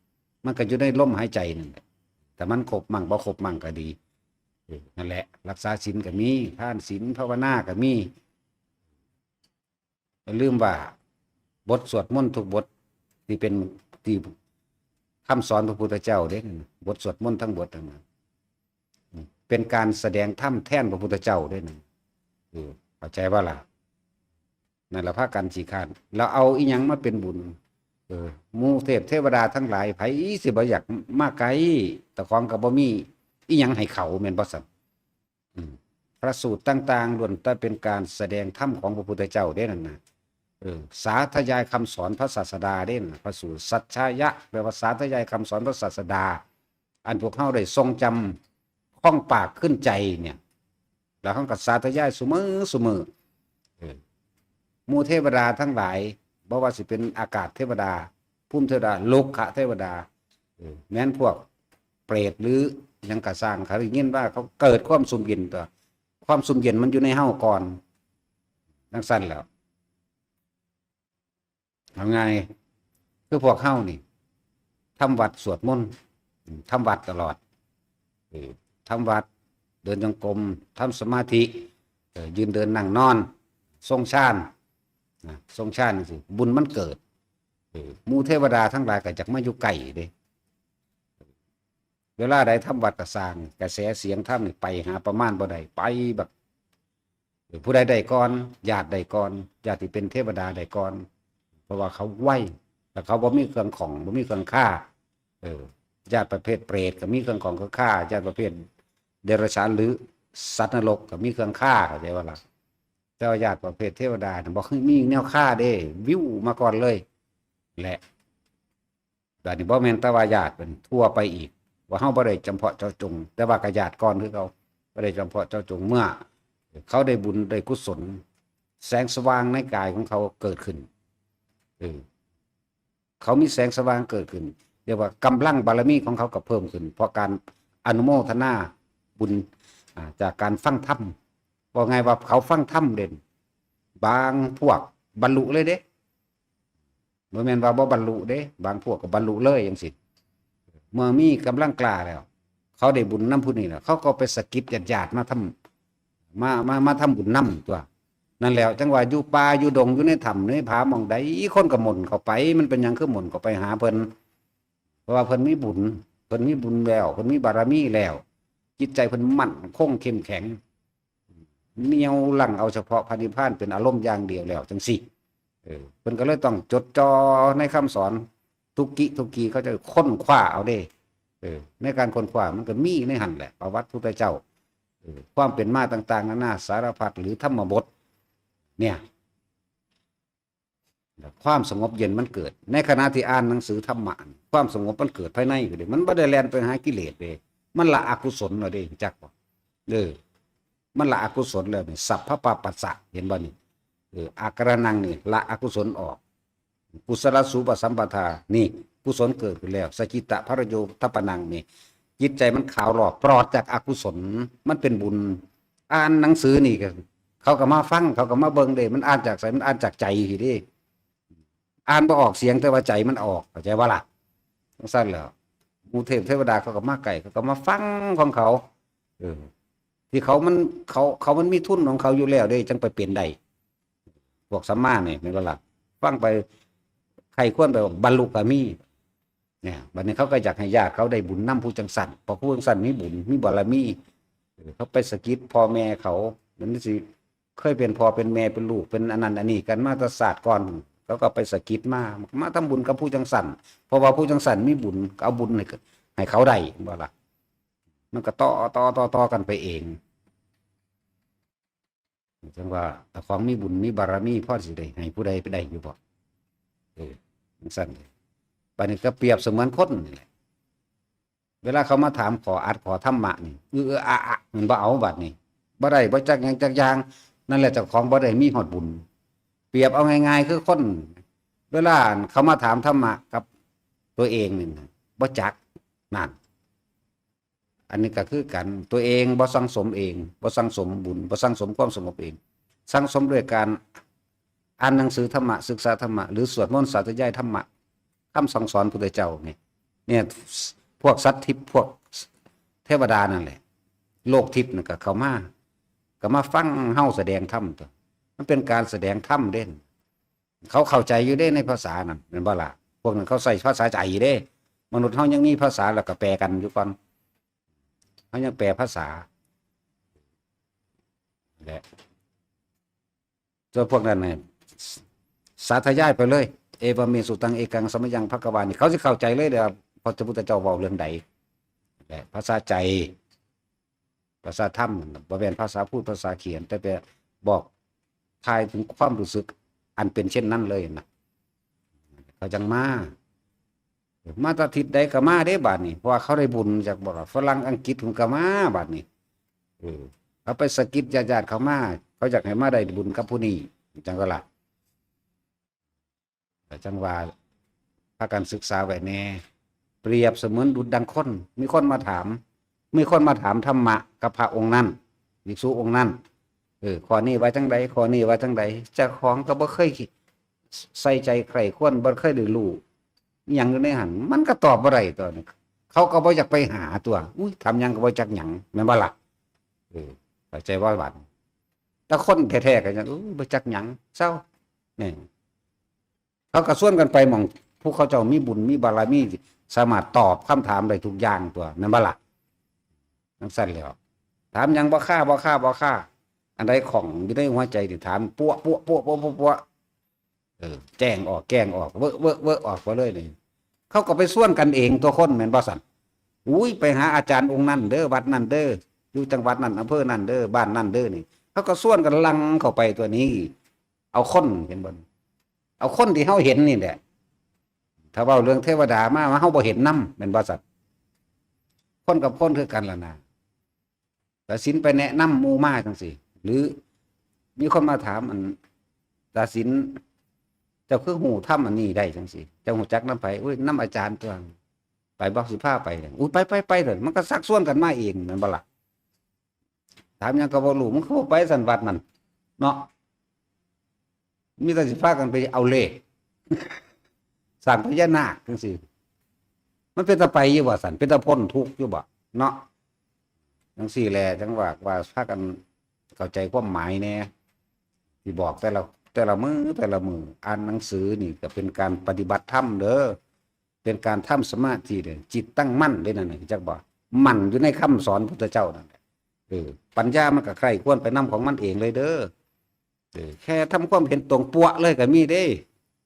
ມັນກໍຢູ່ໃນລົມຫາຍໃຈນັ້ນແຫຼະ ແຕ່ມັນຄົບມັ້ງບໍ່ຄົບມັ້ງກໍດີ ເອີ ນັ້ນແຫຼະ ຮັກສາສິນກໍມີ ທານສິນ ພາວະນາກໍມີ. ຢ່າລືມວ່າບົດສວດມົນທຸກບົດທີ່ເປັນ ທີ່ຄຳສອນພະພຸດທະເຈົ້າເດ້ ບົດສວດມົນທັງບົດນັ້ນນະ ເປັນການສະແດງທຳແທນພະພຸດທະເຈົ້າເດ້ນັ້ນ ເອີ ເຂົ້າໃຈບໍ່ລະ? ນັ້ນລະພາກັນຂີ້ຄ້ານ ແລ້ວເອົາອີ່ຫຍັງມາເປັນບຸນ? ເອີ ໝູ່ເທບເທວະດາທັງຫຼາຍ ໃຜຊິບໍ່ຢາກມາໃກ້? ເຈົ້າຂອງກໍບໍ່ມີອີ່ຫຍັງໃຫ້ເຂົາ ແມ່ນບໍ່ຊັ້ນ? ອືມ ພະສູດຕ່າງໆ ລ້ວນແຕ່ເປັນການສະແດງທຳຂອງພະພຸດທະເຈົ້າເດ້ນັ້ນນະ ເອີ ສາທະຍາຍຄຳສອນພະສາສະດາເດ້ນັ້ນນະ ພະສູດສັດຊາຍະ ແປວ່າສາທະຍາຍຄຳສອນພະສາສະດາ ອັນພວກເຮົາໄດ້ຊົງຈຳຄອງປາກຂຶ້ນໃຈເນຍ ແລ້ວເຮົາກໍສາທະຍາຍຊຸມື້ ຊຸມື້ ເອີ ໝູ່ເທວະດາທັງຫຼາຍ ບໍ່ວ່າຊິເປັນອາກາດເທວະດາ ພູມເທວະດາ ໂລກະເທວະດາ ເອີ ແມ່ນພວກເປດ ຫຼື ຫຍັງກະຊ່າງ ເຂົາໄດ້ຍິນວ່າເຂົາເກີດຄວາມຊຸ່ມເຢັນຕົວະ ຄວາມຊຸ່ມເຢັນມັນຢູ່ໃນເຮົາກ່ອນ ຈັ່ງຊັ້ນແຫຼ້ວ. ເອົາງ່າຍ ຄືພວກເຮົານີ້ ທຳວັດສວດມົນ ອືມ ທຳວັດຕະຫຼອດ ເອີ ທຳວັດ ເດີນຈົງກົມ ທຳສະມາທິ ເອີ ຢືນເດີນນັ່ງນອນ ຊົງຊານ ນະ ຊົງຊານຈັ່ງຊີ້ ບຸນມັນເກີດ ເອີ ໝູ່ເທວະດາທັງຫຼາຍກໍຢາກມາຢູ່ໃກ້ເດ້. ເວລາໃດທຳວັດກໍຊ່າງ ກະແສສຽງທຳນີ້ໄປຫາປະມານບໍ່ໄດ້ ໄປແບບ ເອີ ຜູ້ໃດໄດ້ກ່ອນ ຍາດໄດ້ກ່ອນ ຍາດທີ່ເປັນເທວະດາໄດ້ກ່ອນ ເພາະວ່າເຂົາໄວ ແລ້ວເຂົາບໍ່ມີເຄື່ອງຂ້ອງ ບໍ່ມີເຄື່ອງຄາ ເອີ ຍາດປະເພດເປດກໍມີເຄື່ອງຂ້ອງເຄື່ອງຄາ ຍາດປະເພດເດຍລະສານ ຫຼື ສັດນະລົກກໍມີເຄື່ອງຄາ ເຂົ້າໃຈບໍ່ລະ? ແຕ່ວ່າຍາດປະເພດເທວະດານະ ບໍ່ມີແນວຄາເດ້ ວິວມາກ່ອນເລີຍແຫຼະ. ບາດນີ້ບໍ່ແມ່ນແຕ່ວ່າຍາດເພິ່ນ ທົ່ວໄປອີກ ວ່າເຮົາບໍ່ໄດ້ຈຳເພາະເຈາະຈົງ ແຕ່ວ່າກໍຍາດກ່ອນຄືເກົ່າ ບໍ່ໄດ້ຈຳເພາະເຈາະຈົງ ເມື່ອເຂົາໄດ້ບຸນໄດ້ກຸສົນ ແສງສະຫວ່າງໃນກາຍຂອງເຂົາເກີດຂຶ້ນ ເອີ ເຂົາມີແສງສະຫວ່າງເກີດຂຶ້ນ ຮຽກວ່າກຳລັງບາລະມີຂອງເຂົາກໍເພີ່ມຂຶ້ນ ເພາະການອະນຸໂມທະນາບຸນ ອາ ຈາກການຟັງທຳ ເວົ້າງ່າຍວ່າເຂົາຟັງທຳເດັ່ນ ບາງພວກບັນລຸເລີຍເດ້. ບໍ່ແມ່ນວ່າບໍ່ບັນລຸເດ້ ບາງພວກກໍບັນລຸເລີຍຈັ່ງຊີ້ ເມື່ອມີກຳລັງກລ້າແລ້ວ ເຂົາໄດ້ບຸນນຳຜູ້ນີ້ແລ້ວ ເຂົາກໍໄປສະກິດຍາດໆ ມາທຳ ມາ ມາ ມາທຳບຸນນຳຕົວະ ນັ້ນແຫຼະ ຈັ່ງວ່າຢູ່ປ່າຢູ່ດົງ ຢູ່ໃນຖ້ຳໃນຜາໝ່ອງໃດ ຄົນກໍໝົນເຂົ້າໄປ ມັນເປັນຫຍັງຄືໝົນເຂົ້າໄປຫາເພິ່ນ? ເພາະວ່າເພິ່ນມີບຸນ ເພິ່ນມີບຸນແລ້ວ ເພິ່ນມີບາລະມີແລ້ວ ຈິດໃຈເພິ່ນໝັ້ນຄົງເຂັ້ມແຂງ ໜຽວລັ່ງເອົາສະເພາະພະນິບພານເປັນອາລົມຢ່າງດຽວແລ້ວຈັ່ງຊີ້ ເອີ ເພິ່ນກໍເລີຍຕ້ອງຈົດຈ່ອໃນຄຳສອນ ທຸກກິທຸກກີ ເຂົາຈະຄົ້ນຄວ້າເອົາເດ້ ເອີ ໃນການຄົ້ນຄວ້າມັນກໍມີໃນຫັ້ນແຫຼະ ປະຫວັດພຸດທະເຈົ້າ ເອີ ຄວາມເປັນມາຕ່າງໆນານາສາລະພັດ ຫຼື ທຳມະບົດເນຍ ແລ້ວຄວາມສະຫງົບເຢັນມັນເກີດ ໃນຂະນະທີ່ອ່ານໜັງສືທຳມະ ຄວາມສະຫງົບມັນເກີດພາຍໃນເດ້ ມັນບໍ່ໄດ້ແລ່ນໄປຫາກິເລດເດ້ ມັນລະອະກຸສົນແລ້ວເດ້ ຮູ້ຈັກບໍ່? ເອີ ມັນລະອະກຸສົນແລ້ວນີ້ ສັບພະປາປັດສະ ເຫັນບໍ່ນີ້? ເອີ ອາກາລະນັງນີ້ ລະອະກຸສົນອອກ ກຸສະລະສູປະສຳປະທາ ນີ້ ກຸສົນເກີດຂຶ້ນແລ້ວ ສະຈິດຕະພະລະໂຍທະປະນັງ ນີ້ ຈິດໃຈມັນຂາວຫຼອກ ປລອດຈາກອະກຸສົນ ມັນເປັນບຸນ. ອ່ານໜັງສືນີ້ກໍ ເຂົາກໍມາຟັງ ເຂົາກໍມາເບິ່ງເດ້ ມັນອ່ານຈາກໃສ? ມັນອ່ານຈາກໃຈພີ້ເດ້ ອ່ານບໍ່ອອກສຽງ ແຕ່ວ່າໃຈມັນອອກ ເຂົ້າໃຈບໍ່ລະ? ຈັ່ງຊັ້ນແຫຼະ ໝູ່ເທບເທວະດາເຂົາກໍມາໃກ້ ເຂົາກໍມາຟັງຂອງເຂົາ ເອີ ທີ່ເຂົາມັນ ເຂົາ ເຂົາມັນມີທຶນຂອງເຂົາຢູ່ແລ້ວເດ້ ຈັ່ງໄປເປັນໄດ້ ພວກສັມມານີ້ ແມ່ນບໍ່ລະ? ຟັງໄປ ໃຄ່ຄວນໄປ ບັນລຸກໍມີ ເນຍ ບັດນີ້ເຂົາກໍຢາກໃຫ້ຍາດເຂົາໄດ້ບຸນນຳຜູ້ຈັ່ງຊັ້ນ ເພາະຜູ້ຈັ່ງຊັ້ນມີບຸນ ມີບາລະມີ ເອີ ເຂົາໄປສະກິດພໍ່ແມ່ເຂົາ ມັນຊິເຄີຍເປັນພໍ່ເປັນແມ່ ເປັນລູກ ເປັນອັນນັ້ນອັນນີ້ກັນມາແຕ່ຊາດກ່ອນ ເຂົາກໍໄປສະກິດມາ ມາທຳບຸນກັບຜູ້ຈັ່ງຊັ້ນ ເພາະວ່າຜູ້ຈັ່ງຊັ້ນມີບຸນ ກໍເອົາບຸນໃຫ້ ໃຫ້ເຂົາໄດ້ ເຫັນບໍ່ລະ? ມັນກໍຕໍ່ໆໆກັນໄປເອງ. ຈັ່ງວ່າເຈົ້າຂອງມີບຸນມີບາລະມີ ພໍຊິໄດ້ໃຫ້ຜູ້ໃດໄປໄດ້ຢູ່ບໍ່? ເອີ ຈັ່ງຊັ້ນເດ. ບາດນີ້ກໍປຽບສະເໝືອນຄົນນີ້ແຫຼະ ເວລາເຂົາມາຖາມຂໍອັດຂໍທຳມະນີ້ ອືໆອະໆ ມັນບໍ່ເອົາ ບາດນີ້ບໍ່ໄດ້ ບໍ່ຈັກຫຍັງຈັກຢ່າງ. ນັ້ນແຫຼະ ເຈົ້າຂອງບໍ່ໄດ້ມີຮອດບຸນ. ປຽບເອົາງ່າຍໆຄືຄົນ ເວລາເຂົາມາຖາມທຳມະກັບຕົວເອງນີ້ນະ ບໍ່ຈັກ ນັ້ນ. ອັນນີ້ກໍຄືກັນ ຕົວເອງບໍ່ສັ່ງສົມເອງ ບໍ່ສັ່ງສົມບຸນ ບໍ່ສັ່ງສົມຄວາມສະຫງົບເອງ ສັ່ງສົມດ້ວຍການ ອ່ານໜັງສືທຳມະ, ສຶກສາທຳມະ ຫຼື ສວດມົນສາທະຍາຍທຳມະ, ຄຳສັ່ງສອນພຸດທະເຈົ້ານີ້ ເນ່ຍ ພວກສັດທິບ ພວກເທວະດານັ້ນແຫຼະ ໂລກທິບນັ້ນກໍເຂົ້າມາ ກໍມາຟັງເຮົາສະແດງທຳຕົວະ. ມັນເປັນການສະແດງທຳເດ້. ເຂົາເຂົ້າໃຈຢູ່ເດ້ໃນພາສານັ້ນ ແມ່ນບໍ່ລະ? ພວກນັ້ນເຂົາໃຊ້ພາສາໃຈເດ້. ມະນຸດເຮົາຍັງມີພາສາ ແລ້ວກໍແປກັນຢູ່ກ່ອນ. ເຮົາຍັງແປພາສາ ແລະ ສ່ວນພວກນັ້ນນີ້ ສາທະຍາຍໄປເລີຍ ເອວະເມສຸຕັງເອກັງສະມະຍັງພະຄະວາ ນີ້ ເຂົາຊິເຂົ້າໃຈເລີຍເດ້ວ່າ ພະພຸດທະເຈົ້າເວົ້າເລື່ອງໃດ ແລະ ພາສາໃຈ ພາສາທຳ ບໍ່ແມ່ນພາສາພູດ ພາສາຂຽນ ແຕ່ໄປບອກຖ່າຍເຖິງຄວາມຮູ້ສຶກອັນເປັນເຊັ່ນນັ້ນເລີຍນະ ເຂົາຈັ່ງມາ. ມາແຕ່ທິດໃດກໍມາເດ້ບາດນີ້ ເພາະວ່າເຂົາໄດ້ບຸນ ຈັກບໍ່ລະ ຝຣັ່ງອັງກິດເພິ່ນກໍມາບາດນີ້. ເອີ ເຂົາໄປສະກິດຍາດໆເຂົາມາ ເຂົາຢາກໃຫ້ມາໄດ້ບຸນກັບຜູ້ນີ້ ຈັ່ງກໍລະ. ກໍຈັ່ງວ່າພາກັນສຶກສາໄວ້ແດ່ ປຽບສະເໝືອນດຸດດັ່ງຄົນ ມີຄົນມາຖາມ ມີຄົນມາຖາມທຳມະກັບພະອົງນັ້ນ ພິກສຸອົງນັ້ນ ເອີ ຂໍ້ນີ້ວ່າຈັ່ງໃດ ຂໍ້ນີ້ວ່າຈັ່ງໃດ ເຈົ້າຂອງກໍບໍ່ເຄີຍ ໃສ່ໃຈໃຄຣຄວນ ບໍ່ເຄີຍໄດ້ຮູ້ອີ່ຫຍັງຢູ່ໃນຫັ້ນ ມັນກໍຕອບບໍ່ໄດ້ຕົວະ. ເຂົາກໍບໍ່ຢາກໄປຫາຕົວະ ອຸ້ຍ ຖາມຫຍັງກໍບໍ່ຈັກຫຍັງ ແມ່ນບໍ່ລະ? ເອີ ເຂົ້າໃຈບໍ່ບາດ? ແຕ່ຄົນແທ້ໆກໍຍັງ ເອີ ບໍ່ຈັກຫຍັງ ເຊົາ ແມ່ນ ເຂົາກໍຊວນກັນໄປໝ່ອງຜູ້ເຂົາເຈົ້າມີບຸນມີບາລະມີ ສາມາດຕອບຄຳຖາມໄດ້ທຸກຢ່າງຕົວະ ແມ່ນບໍ່ລະ? ຈັ່ງຊັ້ນແຫຼ້ວ ຖາມຫຍັງບໍ່ຄາ ບໍ່ຄາ ບໍ່ຄາ ອັນໃດຂ້ອງຢູ່ໃນຫົວໃຈນີ້ ຖາມປົວະ ປົວະ ປົວະ ເອີ ແຈ້ງອອກ ແຈ້ງອອກ ເວີະ ເວີະ ເວີະ ອອກໄປເລີຍນີ້. ເຂົາກໍໄປຊວນກັນເອງຕົວະຄົນ ແມ່ນບໍ່ຊັ້ນ? ອຸ້ຍ ໄປຫາອາຈານອົງນັ້ນເດີ ວັດນັ້ນເດີ ຢູ່ຈັງຫວັດນັ້ນ ອຳເພີນັ້ນເດີ ບ້ານນັ້ນເດີ ນີ້ ເຂົາກໍຊວນກັນຫຼັ່ງເຂົ້າໄປຕົວະນີ້. ເອົາຄົນ ເຫັນບໍ່? ເອົາຄົນທີ່ເຮົາເຫັນນີ້ແຫຼະ. ຖ້າເວົ້າເລື່ອງເທວະດາມາ ເຮົາບໍ່ເຫັນນຳ ແມ່ນບໍ່ຊັ້ນ? ຄົນກັບຄົນຄືກັນລະນະ. ຕາສິນໄປແນະນຳໝູ່ມາຈັ່ງຊີ້ ຫຼື ມີຄົນມາຖາມ ອັນ ຕາສິນ ເຈົ້າຄືຮູ້ທຳອັນນີ້ໄດ້ຈັ່ງຊີ້ ເຈົ້າຮູ້ຈັກນຳໃຜ? ໂອ້ຍ ນຳອາຈານຕົວະ ໄປບໍ່ ຊິພາໄປ. ໂອ້ຍ ໄປ ໄປ ໄປເດີ ມັນກໍຊັກຊວນກັນມາເອງ ແມ່ນບໍ່ລະ? ຖາມຫຍັງກໍບໍ່ຮູ້ ມຶງຄືບໍ່ໄປຊັ້ນວັດນັ້ນເນາະ ມີແຕ່ຊິພາກັນໄປເອົາເລກ ສ້າງພະຍານາກຈັ່ງຊີ້ ມັນເປັນຕາໄປຢູ່ບໍ່ຊັ້ນ? ເປັນຕາພົ້ນທຸກຢູ່ບໍ່ເນາະ? ຈັ່ງຊີ້ແຫຼະ ຈັ່ງວ່າ ວ່າພາກັນເຂົ້າໃຈຄວາມໝາຍແດ່ ທີ່ບອກແຕ່ລະ ແຕ່ລະມື້ ແຕ່ລະມື້ ອ່ານໜັງສືນີ້ກໍເປັນການປະຕິບັດທຳເດີ. ເປັນການທຳສະມາທິເດ້ ຈິດຕັ້ງໝັ້ນເດ້ນັ້ນ ຮູ້ຈັກບໍ່? ໝັ້ນຢູ່ໃນຄຳສອນພຸດທະເຈົ້ານັ້ນແຫຼະ. ເອີ ປັນຍາມັນກໍໃຄ່ຄວນໄປນຳຂອງມັນເອງເລີຍເດີ. ເອີ ແຄ່ທຳຄວາມເຫັນຕົງປົວະເລີຍກໍມີເດ້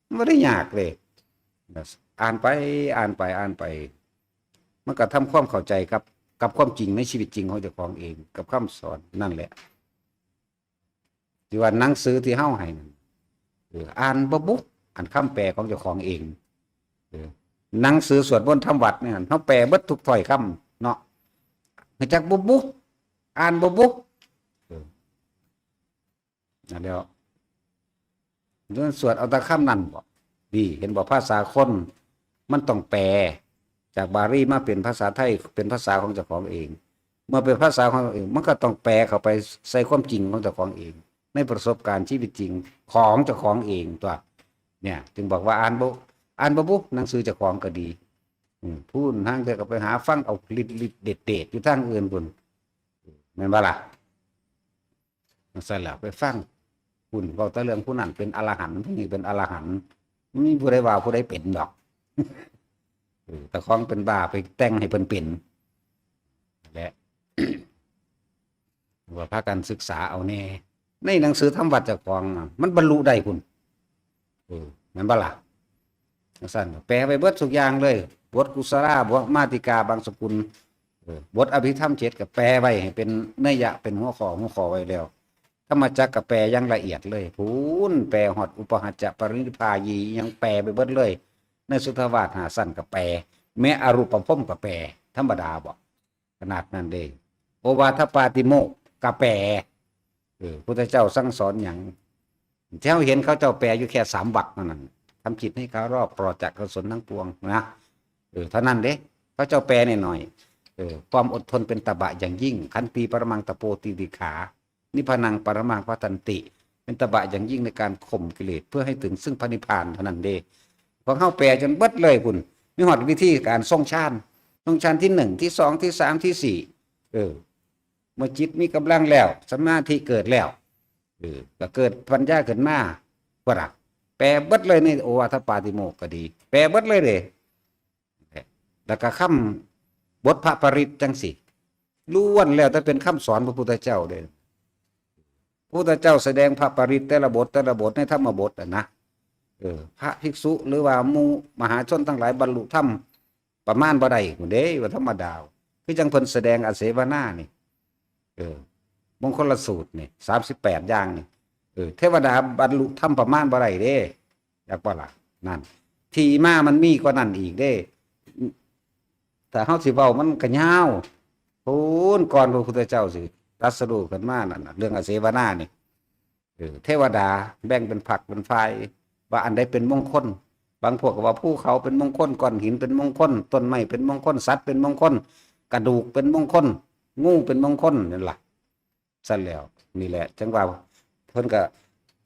ມັນບໍ່ໄດ້ຍາກເດ້. ອ່ານໄປ ອ່ານໄປ ອ່ານໄປ ມັນກໍທຳຄວາມເຂົ້າໃຈກັບ ກັບຄວາມຈິງໃນຊີວິດຈິງຂອງເຈົ້າຂອງເອງ ກັບຄຳສອນນັ້ນແຫຼະ. ທີ່ວ່າໜັງສືທີ່ເຮົາໃຫ້ນັ້ນ ເອີ ອ່ານບໍ່ບຸ ອ່ານຄຳແປຂອງເຈົ້າຂອງເອງ. ເອີ ໜັງສືສວດມົນທຳວັດນີ້ ເຮົາແປເບິດທຸກຖ້ອຍຄຳເນາະ ຮູ້ຈັກບໍ່ບຸ ອ່ານບໍ່ບຸ. ເອີ ນັ້ນແຫຼ້ວ ເລື່ອງສວດເອົາແຕ່ຄຳນັ້ນບໍ? ດີ ເຫັນບໍ່? ພາສາຄົນມັນຕ້ອງແປຈາກບາລີມາເປັນພາສາໄທ ເປັນພາສາຂອງເຈົ້າຂອງເອງ. ເມື່ອເປັນພາສາຂອງເອງ ມັນກໍຕ້ອງແປເຂົ້າໄປໃສ່ຄວາມຈິງຂອງເຈົ້າຂອງເອງ ໃນປະສົບການຊີວິດຈິງຂອງເຈົ້າຂອງເອງຕົວະ. ເນ່ຍ ຈຶ່ງບອກວ່າອ່ານບໍ່ ອ່ານບໍ່ບຸ ໜັງສືເຈົ້າຂອງກໍດີ. ອືມ ຜູ້ອື່ນ ລາງເທື່ອກໍໄປຫາຟັງເອົາລິດໆເດດໆຢູ່ທາງອື່ນພຸ້ນ ແມ່ນບໍ່ລະ? ຈັ່ງຊັ້ນແຫຼະ ໄປຟັງ ພຸ້ນເວົ້າແຕ່ເລື່ອງຜູ້ນັ້ນເປັນອະລະຫັນ ຜູ້ນີ້ເປັນອະລະຫັນ ບໍ່ມີຜູ້ໃດວ່າຜູ້ໃດເປັນດອກ. ເອີ ເຈົ້າຂອງເປັນບ້າ ໄປແຕ່ງໃຫ້ເພິ່ນເປັນ ແລະ ວ່າພາກັນສຶກສາເອົາແດ່ ໃນໜັງສືທຳວັດເຈົ້າຂອງນະ ມັນບັນລຸໄດ້ພຸ້ນ. ເອີ ແມ່ນບໍ່ລະ? ຈັ່ງຊັ້ນ ແປໄວ້ເບິດທຸກຢ່າງເລີຍ ບົດກຸສະລາ ບົດມາຕິກາ ບັງສະກຸນ ເອີ ບົດອະພິທຳເຈັດກໍແປໄວ້ໃຫ້ເປັນໄນຍະ ເປັນຫົວຂໍ້ ຫົວຂໍ້ໄວ້ແລ້ວ. ທຳມະຈັກກໍແປຢ່າງລະອຽດເລີຍ ພຸ້ນ ແປຮອດອຸປະຫັດຈະປະລິນິບພາຍະ ຫຍັງແປໄປເບິດເລີຍ. ໃນສຸດທະວາດຫ້າຊັ້ນກໍແປ ແມ້ອະຮູບປະພົມກໍແປ ທຳມະດາບໍ? ຂະໜາດນັ້ນເດ້. ໂອວາທະປາຕິໂມກກໍແປ ເອີ ພຸດທະເຈົ້າສັ່ງສອນຫຍັງ? ທີ່ເຮົາເຫັນເຂົາເຈົ້າແປຢູ່ແຄ່ສາມວັກເທົ່ານັ້ນ ທຳຈິດໃຫ້ເຄົາຣອບ ປອດຈາກອະກຸສົນທັງປວງນະ ເອີ ເທົ່ານັ້ນເດ້. ເຂົາເຈົ້າແປໜ້ອຍໆ ເອີ ຄວາມອົດທົນເປັນຕະບະຢ່າງຍິ່ງ ຂັນຕິປະລະມັງຕະໂປຕິຕິກຂາ ນິບພານັງປະລະມັງວັດທັນຕິ ເປັນຕະບະຢ່າງຍິ່ງໃນການຂົ່ມກິເລດ ເພື່ອໃຫ້ເຖິງເຊິ່ງພະນິບພານເທົ່ານັ້ນເດ້. ພວກເຮົາແປຈົນເບິດເລີຍພຸ້ນ ມີຮອດວິທີການຊົງຊານ ຊົງຊານທີໜຶ່ງ ທີສອງ ທີສາມ ທີສີ່ ເອີ ເມື່ອຈິດມີກຳລັງແລ້ວ ສະມາທິເກີດແລ້ວ ເອີ ກໍເກີດປັນຍາຂຶ້ນມາ ພຸ້ນນະ ແປເບິດເລີຍໃນໂອວາທະປາຕິໂມກກໍດີ ແປເບິດເລີຍເດ້. ແລ້ວກໍຄຳບົດພະປະລິດຈັ່ງຊີ້ ລ້ວນແລ້ວແຕ່ເປັນຄຳສອນພະພຸດທະເຈົ້າເດ້. ພະພຸດທະເຈົ້າສະແດງພະປະລິດແຕ່ລະບົດ ແຕ່ລະບົດໃນທຳມະບົດຫັ້ນນະ ເອີ ພະພິກສຸ ຫຼືວ່າໝູ່ມະຫາຊົນທັງຫຼາຍບັນລຸທຳປະມານບໍ່ໄດ້ພຸ້ນເດ້ ວ່າທຳມະດາ ຄືຈັ່ງເພິ່ນສະແດງອະເສວະນານີ້ ເອີ ມົງຄົນລະສູດນີ້ ສາມສິບແປດຢ່າງນີ້ ເອີ ເທວະດາບັນລຸທຳປະມານບໍ່ໄດ້ເດ້ ຈັກບໍ່ລະ? ນັ້ນ ທີ່ມາມັນມີກວ່ານັ້ນອີກເດ້. ຖ້າເຮົາຊິເວົ້າມັນກໍຍາວ ໂອ້ນ ກ່ອນພະພຸດທະເຈົ້າຊິຕັດສະຮູ້ຂຶ້ນມານັ້ນນະ ເລື່ອງອະເສວະນານີ້ ເອີ ເທວະດາແບ່ງເປັນພັກເປັນຝ່າຍ ວ່າອັນໃດເປັນມົງຄົນ. ບາງພວກກໍວ່າພູເຂົາເປັນມົງຄົນ ກ້ອນຫີນເປັນມົງຄົນ ຕົ້ນໄມ້ເປັນມົງຄົນ ສັດເປັນມົງຄົນ ກະດູກເປັນມົງຄົນ ງູເປັນມົງຄົນ ນັ້ນລະ. ຊັ້ນແລ້ວ ນີ້ແຫຼະ ຈັ່ງວ່າເພິ່ນກໍ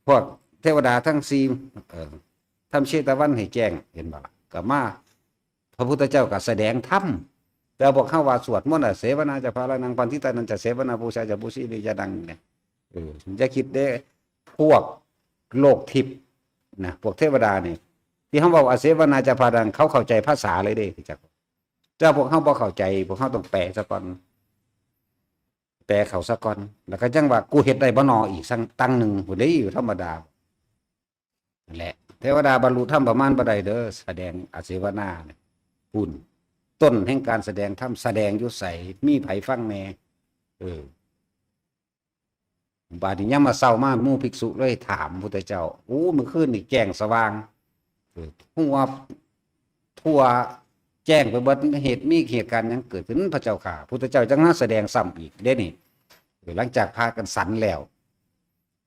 ພວກເທວະດາທັງສີ່ ເອີ ທຳເຊຕະວັນໃຫ້ແຈ້ງ ເຫັນບໍ່ລະ? ກໍມາ ພະພຸດທະເຈົ້າກໍສະແດງທຳ ແຕ່ພວກເຮົາວ່າສວດມົນ ອະເສວະນາຈະພາລານັງ ປະນິດຕານັນຈະເສວະນາ ປູຊາຈະປູຊະລິຍານັງ ນີ້ ເອີ ຢ່າຄິດເດ້ ພວກໂລກທິບນະ ພວກເທວະດານີ້ ທີ່ເຮົາເວົ້າອະເສວະນາຈະພາລານັງ ເຂົາເຂົ້າໃຈພາສາເລີຍເດ້ ແຕ່ພວກເຮົາບໍ່ເຂົ້າໃຈ ພວກເຮົາຕ້ອງແປສາກ່ອນ ແປເຂົາສາກ່ອນ ແລ້ວກໍຈັ່ງວ່າ ກູເຮັດໄດ້ບໍ່ນໍ ອີກສັກຕັ້ງໜຶ່ງພຸ້ນເດ້ ຢູ່ທຳມະດາ. ນັ້ນແຫຼະ ເທວະດາບັນລຸທຳປະມານບໍ່ໄດ້ເດີ ສະແດງອະເສວະນາພຸ້ນ ຕົ້ນແຫ່ງການສະແດງທຳ ສະແດງຢູ່ໃສ ມີໃຜຟັງແດ່? ເອີ ບາດນີ້ຍາມມາເຊົ້າມາ ໝູ່ພິກສຸເລີຍຖາມພຸດທະເຈົ້າ ໂອ້ ມື້ຄືນນີ້ແຈ້ງສະຫວ່າງ ເອີ ຮູ້ວ່າທົ່ວແຈ້ງໄປເບິດ ເຫດ ມີເຫດການຫຍັງເກີດຂຶ້ນ ພະເຈົ້າຂ້າ? ພຸດທະເຈົ້າຈັ່ງມາສະແດງຊ້ຳອີກເດ້ນີ້ ເອີ ຫຼັງຈາກພາກັນສັນແລ້ວ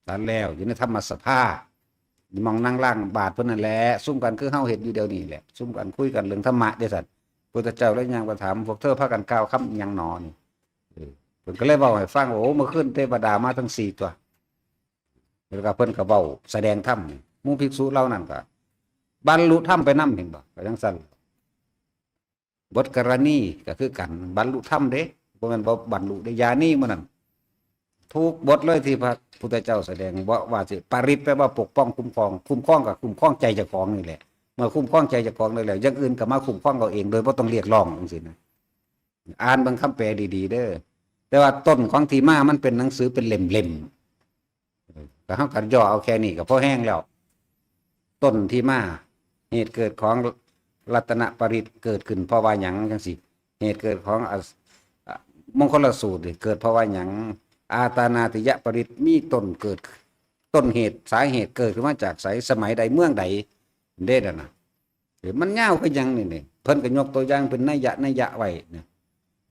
ສັນແລ້ວ ຢູ່ໃນທຳມະສະພາ ໝ່ອງນັ່ງລ້າງບາດເພິ່ນນັ້ນແຫຼະ ຊຸມກັນຄືເຮົາເຮັດຢູ່ດຽວນີ້ແຫຼະ ຊຸມກັນຄຸຍກັນເລື່ອງທຳມະເດ້ຊັ້ນ. ພຸດທະເຈົ້າເລີຍຍ່າງໄປຖາມ ພວກເທີພາກັນກ່າວຄຳອີ່ຫຍັງໜໍນີ້? ເອີ ເພິ່ນກໍເລີຍເວົ້າໃຫ້ຟັງວ່າ ໂອ້ ມື້ຄືນເທວະດາມາທັງສີ່ຕົວ ແລ້ວກໍເພິ່ນກໍເວົ້າສະແດງທຳ ໝູ່ພິກສຸເຫຼົ່ານັ້ນກໍບັນລຸທຳໄປນຳ ເຫັນບໍ່? ກໍຈັ່ງຊັ້ນ ບົດກະລະນີກໍຄືກັນ ບັນລຸທຳເດ້ ບໍ່ແມ່ນບໍ່ບັນລຸເດ້ ຢານີມື້ນັ້ນ ທຸກບົດເລີຍທີ່ພະພຸດທະເຈົ້າສະແດງ ບໍ່ວ່າຊິປະລິດ ແປວ່າປົກປ້ອງຄຸ້ມຄອງ ຄຸ້ມຄອງກໍຄຸ້ມຄອງໃຈເຈົ້າຂອງນີ້ແຫຼະ ເມື່ອຄຸ້ມຄອງໃຈເຈົ້າຂອງໄດ້ແລ້ວ ຢ່າງອື່ນກໍມາຄຸ້ມຄອງເຮົາເອງ ໂດຍບໍ່ຕ້ອງຮຽກຮ້ອງ ຈັ່ງຊີ້ນະ. ອ່ານເບິ່ງຄຳແປດີໆເດີ ແຕ່ວ່າຕົ້ນຂອງທີ່ມາມັນເປັນໜັງສືເປັນເຫຼັ້ມໆ ກໍເຮົາກໍຫຍໍ້ເອົາແຄ່ນີ້ກໍພໍແຮງແລ້ວ. ຕົ້ນທີ່ມາ ເຫດເກີດຂອງລັດຕະນະປະລິດເກີດຂຶ້ນເພາະວ່າຫຍັງ? ຈັ່ງຊີ້ ເຫດເກີດຂອງ ອາ ອາ ມົງຄົນລະສູດນີ້ເກີດເພາະວ່າຫຍັງ? ອາຕານາຕິຍະປະລິດມີຕົ້ນເກີດ ຕົ້ນເຫດສາເຫດເກີດຂຶ້ນມາຈາກໃສ? ສະໄໝໃດ? ເມືອງໃດ? ເດ້ນັ້ນນະ ເອີ ມັນຍາວຄືຫຍັງນີ້ ນີ້ ເພິ່ນກໍຍົກຕົວຢ່າງເປັນໄນຍະໄນຍະໄວ້ນະ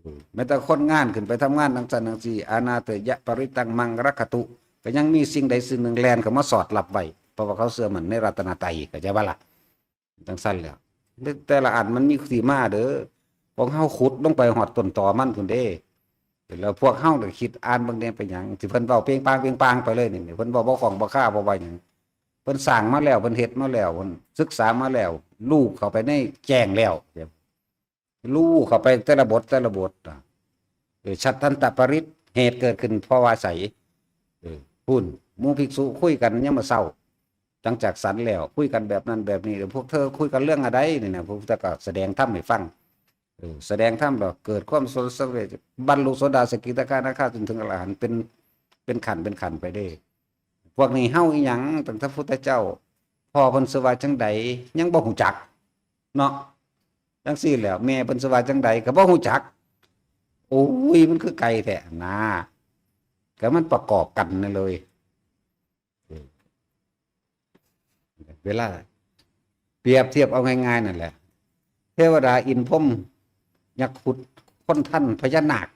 ເອີ ແມ້ແຕ່ຄົນງານຂຶ້ນໄປທຳງານຈັ່ງຊັ້ນຈັ່ງຊີ້ ອານາເຕຍະປະລິດຕັງມັງລັກຂະຕຸ ກໍຍັງມີສິ່ງໃດສິ່ງໜຶ່ງແລ່ນເຂົ້າມາສອດລັບໄວ້ ເພາະວ່າເຂົາເຊື່ອໝັ້ນໃນລັດຕະນະໄຕ ເຂົ້າໃຈບໍ່ລະ? ຈັ່ງຊັ້ນແຫຼະ ແຕ່ລະອັນມັນມີທີ່ມາເດີ ພວກເຮົາຂຸດລົງໄປຮອດຕົ້ນຕໍມັນພຸ້ນເດ້ ແລ້ວພວກເຮົາກໍຄິດອ່ານເບິ່ງແດ່ ເປັນຫຍັງທີ່ເພິ່ນເວົ້າເປັງປາງເປັງປາງໄປເລີຍນີ້ ເພິ່ນເວົ້າບໍ່ຂ້ອງບໍ່ຄາ ບໍ່ວ່າຫຍັງ ເພິ່ນສ້າງມາແລ້ວ ເພິ່ນເຮັດມາແລ້ວ ເພິ່ນສຶກສາມາແລ້ວ ລູກເຂົ້າໄປໃນແຈ້ງແລ້ວ ລູກເຂົ້າໄປແຕ່ລະບົດ ແຕ່ລະບົດ ເອີ ສັດທັນຕະປະລິດ ເຫດເກີດຂຶ້ນເພາະວ່າໃສ? ເອີ ພຸ້ນ ໝູ່ພິກສຸຄຸຍກັນຍາມມື້ເຊົ້າ ຫຼັງຈາກສັນແລ້ວ ຄຸຍກັນແບບນັ້ນແບບນີ້ ແລ້ວພວກເທີຄຸຍກັນເລື່ອງອັນໃດນີ້ນະ? ພວກເຂົາກໍສະແດງທຳໃຫ້ຟັງ ເອີ ສະແດງທຳແລ້ວເກີດຄວາມສົນສະເຫວດ ບັນລຸໂສດາ ສະກິດາຄາ ອະນາຄາ ຈົນເຖິງອະລະຫັນ ເປັນ ເປັນຂັ້ນເປັນຂັ້ນໄປເດ້. ພວກນີ້ເຮົາອີ່ຫຍັງ? ຕັ້ງແຕ່ພຸດທະເຈົ້າ ພໍ່ເພິ່ນຊື່ວ່າຈັ່ງໃດ ຍັງບໍ່ຮູ້ຈັກເນາະ ຈັ່ງຊີ້ແຫຼະ ແມ່ເພິ່ນຊື່ວ່າຈັ່ງໃດກໍບໍ່ຮູ້ຈັກ. ໂອ້ຍ ມັນຄືໄກແທ້ນາ ກໍມັນປະກອບກັນນັ້ນເລີຍ. ເວລາປຽບທຽບເອົາງ່າຍໆນັ້ນແຫຼະ ເທວະດາ ອິນ ພົມ ຍັກຄຸດ ຄົນທັນ ພະຍານາກ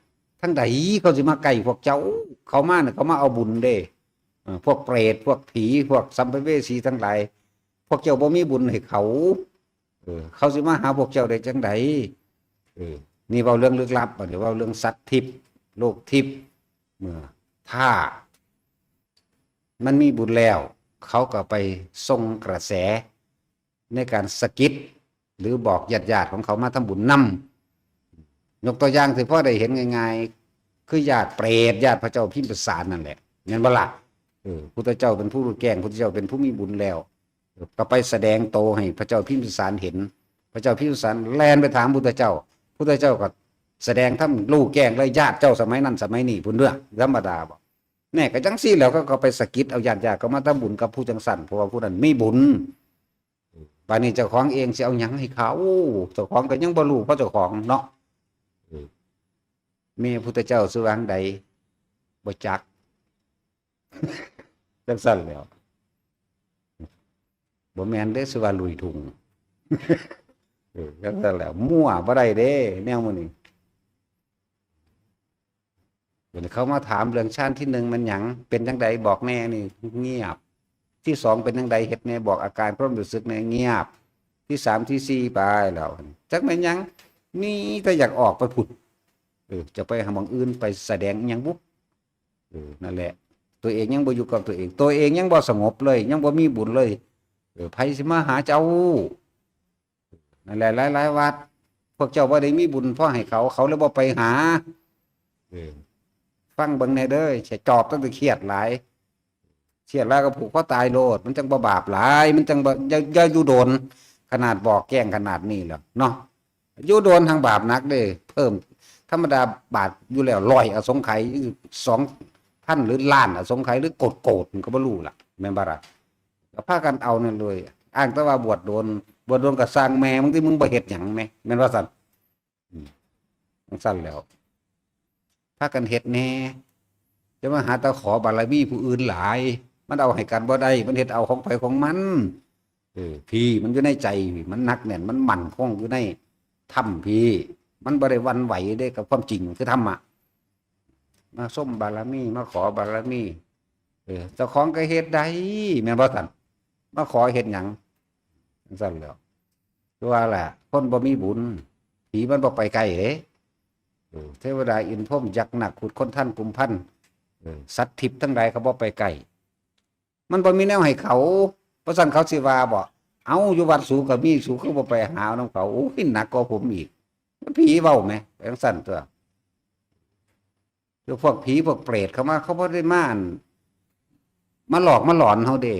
ທາງໃດເຂົາຊິມາໃກ້ພວກເຈົ້າ? ເຂົາມານີ້ ເຂົາມາເອົາບຸນເດ້. ເອີ ພວກເປດ ພວກຜີ ພວກສຳພະເວສີທັງຫຼາຍ ພວກເຈົ້າບໍ່ມີບຸນໃຫ້ເຂົາ ເອີ ເຂົາຊິມາຫາພວກເຈົ້າໄດ້ຈັ່ງໃດ? ເອີ ນີ້ເວົ້າເລື່ອງລຶກລັບ ບັດນີ້ເວົ້າເລື່ອງສັດທິບ ໂລກທິບ ເມື່ອຖ້າ ມັນມີບຸນແລ້ວ ເຂົາກໍໄປສົ່ງກະແສໃນການສະກິດ ຫຼື ບອກຍາດໆຂອງເຂົາມາທຳບຸນນຳ. ຍົກຕົວຢ່າງທີ່ພໍໄດ້ເຫັນງ່າຍໆ ຄືຍາດເປດ ຍາດພະເຈົ້າພິມພິສານນັ້ນແຫຼະ ແມ່ນບໍ່ລະ? ເອີ ພຸດທະເຈົ້າເປັນຜູ້ຮູ້ແຈ້ງ ພຸດທະເຈົ້າເປັນຜູ້ມີບຸນແລ້ວ ກໍໄປສະແດງໂຕໃຫ້ພະເຈົ້າພິມພິສານເຫັນ. ພະເຈົ້າພິມພິສານແລ່ນໄປຖາມພຸດທະເຈົ້າ ພຸດທະເຈົ້າກໍສະແດງທຳ ຮູ້ແຈ້ງເລີຍ ຍາດເຈົ້າສະໄໝນັ້ນສະໄໝນີ້ພຸ້ນເດີ້. ທຳມະດາບໍ່? ແນ່ ກໍຈັ່ງຊີ້ແຫຼະ ເຂົາກໍໄປສະກິດເອົາຍາດໆເຂົາມາທຳບຸນກັບຜູ້ຈັ່ງຊັ້ນ ເພາະວ່າຜູ້ນັ້ນມີບຸນ. ບາດນີ້ເຈົ້າຂອງເອງຊິເອົາຫຍັງໃຫ້ເຂົາ? ເຈົ້າຂອງກໍຍັງບໍ່ຮູ້ເພາະເຈົ້າຂອງເນາະ. ແມ່ພຸດທະເຈົ້າຊື່ວ່າຈັ່ງໃດ? ບໍ່ຈັກ. ຈັ່ງຊັ້ນແຫຼ້ວ. ບໍ່ແມ່ນເດ້ ຊື່ວ່າລຸຍທຸ່ງ. ເອີ ຈັ່ງຊັ້ນແຫຼ້ວ. ມົ້ວບໍ່ໄດ້ເດ້ ແນວໝູ່ນີ້. ເຂົາມາຖາມເລື່ອງຊານທີໜຶ່ງແມ່ນຫຍັງ? ເປັນຈັ່ງໃດ? ບອກແນ່. ນີ້ງຽບ. ທີສອງເປັນຈັ່ງໃດ? ເຮັດແນ່. ບອກອາການຄວາມຮູ້ສຶກແນ່. ງຽບ. ທີສາມ ທີສີ່ ໄປແລ້ວ. ຈັກແມ່ນຫຍັງ? ມີແຕ່ຢາກອອກໄປພຸ້ນ. ເອີ ຈະໄປຫາໝ່ອງອື່ນ ໄປສະແດງອີ່ຫຍັງບຸ? ເອີ ນັ້ນແຫຼະ ຕົວເອງຍັງບໍ່ຢູ່ກັບຕົວເອງ ຕົວເອງຍັງບໍ່ສະຫງົບເລີຍ ຍັງບໍ່ມີບຸນເລີຍ ເອີ ໃຜຊິມາຫາເຈົ້າ? ນັ້ນແຫຼະ ຫຼາຍໆວັດ ພວກເຈົ້າບໍ່ໄດ້ມີບຸນພໍໃຫ້ເຂົາ ເຂົາເລີຍບໍ່ໄປຫາ. ເອີ ຟັງເບິ່ງແດ່ເດີ ຈອບຕັ້ງແຕ່ຄຽດຫຼາຍ ຄຽດຫຼາຍກໍຜູກຄໍຕາຍໂລດ ມັນຈັ່ງບໍ່ບາບຫຼາຍ ມັນຈັ່ງບໍ່ ຢ່າ ຢ່າຢູ່ດົນ ຂະໜາດບອກແຈ້ງຂະໜາດນີ້ແລ້ວເນາະ. ຢູ່ດົນຫັ້ນບາບໜັກເດ້ ເພີ່ມ ທຳມະດາບາບຢູ່ແລ້ວ ຮ້ອຍອະສົງໄຂ ສອງພັນ ຫຼື ລ້ານອະສົງໄຂ ຫຼື ໂກດໆ ມັນກໍບໍ່ຮູ້ລະ ແມ່ນບໍ່ລະ? ກໍພາກັນເອົານັ້ນເລີຍ ອ້າງແຕ່ວ່າບວດດົນ ບວດດົນກໍຊ່າງແມ່ມຶງຕິ ມຶງບໍ່ເຮັດຫຍັງແໝ ແມ່ນວ່າຊັ້ນ? ອືມ ຈັ່ງຊັ້ນແຫຼ້ວ ພາກັນເຮັດແດ່ ຈະມາຫາແຕ່ຂໍບາລະມີຜູ້ອື່ນຫຼາຍ ມັນເອົາໃຫ້ກັນບໍ່ໄດ້ ມັນເຮັດເອົາຂອງໃຜຂອງມັນ. ເອີ ພີ້ ມັນຢູ່ໃນໃຈ ມັນໜັກແໜ້ນ ມັນໝັ້ນຄົງຢູ່ໃນຖ້ຳພີ້ ມັນບໍ່ໄດ້ຫວັ່ນໄຫວເດ້ກັບຄວາມຈິງ ຄືທຳມະ. ມາຊົມບາລະມີ ມາຂໍບາລະມີ ເອີ ເຈົ້າຂອງກໍເຮັດໄດ້ ແມ່ນບໍ່ຊັ້ນ? ມາຂໍເຮັດຫຍັງ? ຈັ່ງຊັ້ນແຫຼ້ວ ຄືວ່າລະ ຄົນບໍ່ມີບຸນ ຜີມັນບໍ່ໄປໃກ້ເດ້. ເອີ ເທວະດາ ອິນ ພົມ ຍັກ ນາກ ຄຸດ ຄົນ ທັນ ກຸມພັນ ເອີ ສັດທິບທັງຫຼາຍເຂົາບໍ່ໄປໃກ້. ມັນບໍ່ມີແນວໃຫ້ເຂົາ ບໍ່ຊັ້ນເຂົາຊິວ່າບໍ່? ເອົ້າ ຢູ່ວັດສູກໍມີ ສູຄືບໍ່ໄປຫາເອົານຳເຂົາ? ໂອ້ຍ ໜັກກວ່າຜົມອີກ ມັນຜີເວົ້າແໝ ຈັ່ງຊັ້ນຕົວະ. ຄືພວກຜີພວກເປດເຂົາມາ ເຂົາບໍ່ໄດ້ມາ ມາຫຼອກມາຫຼອນເຮົາເດ້.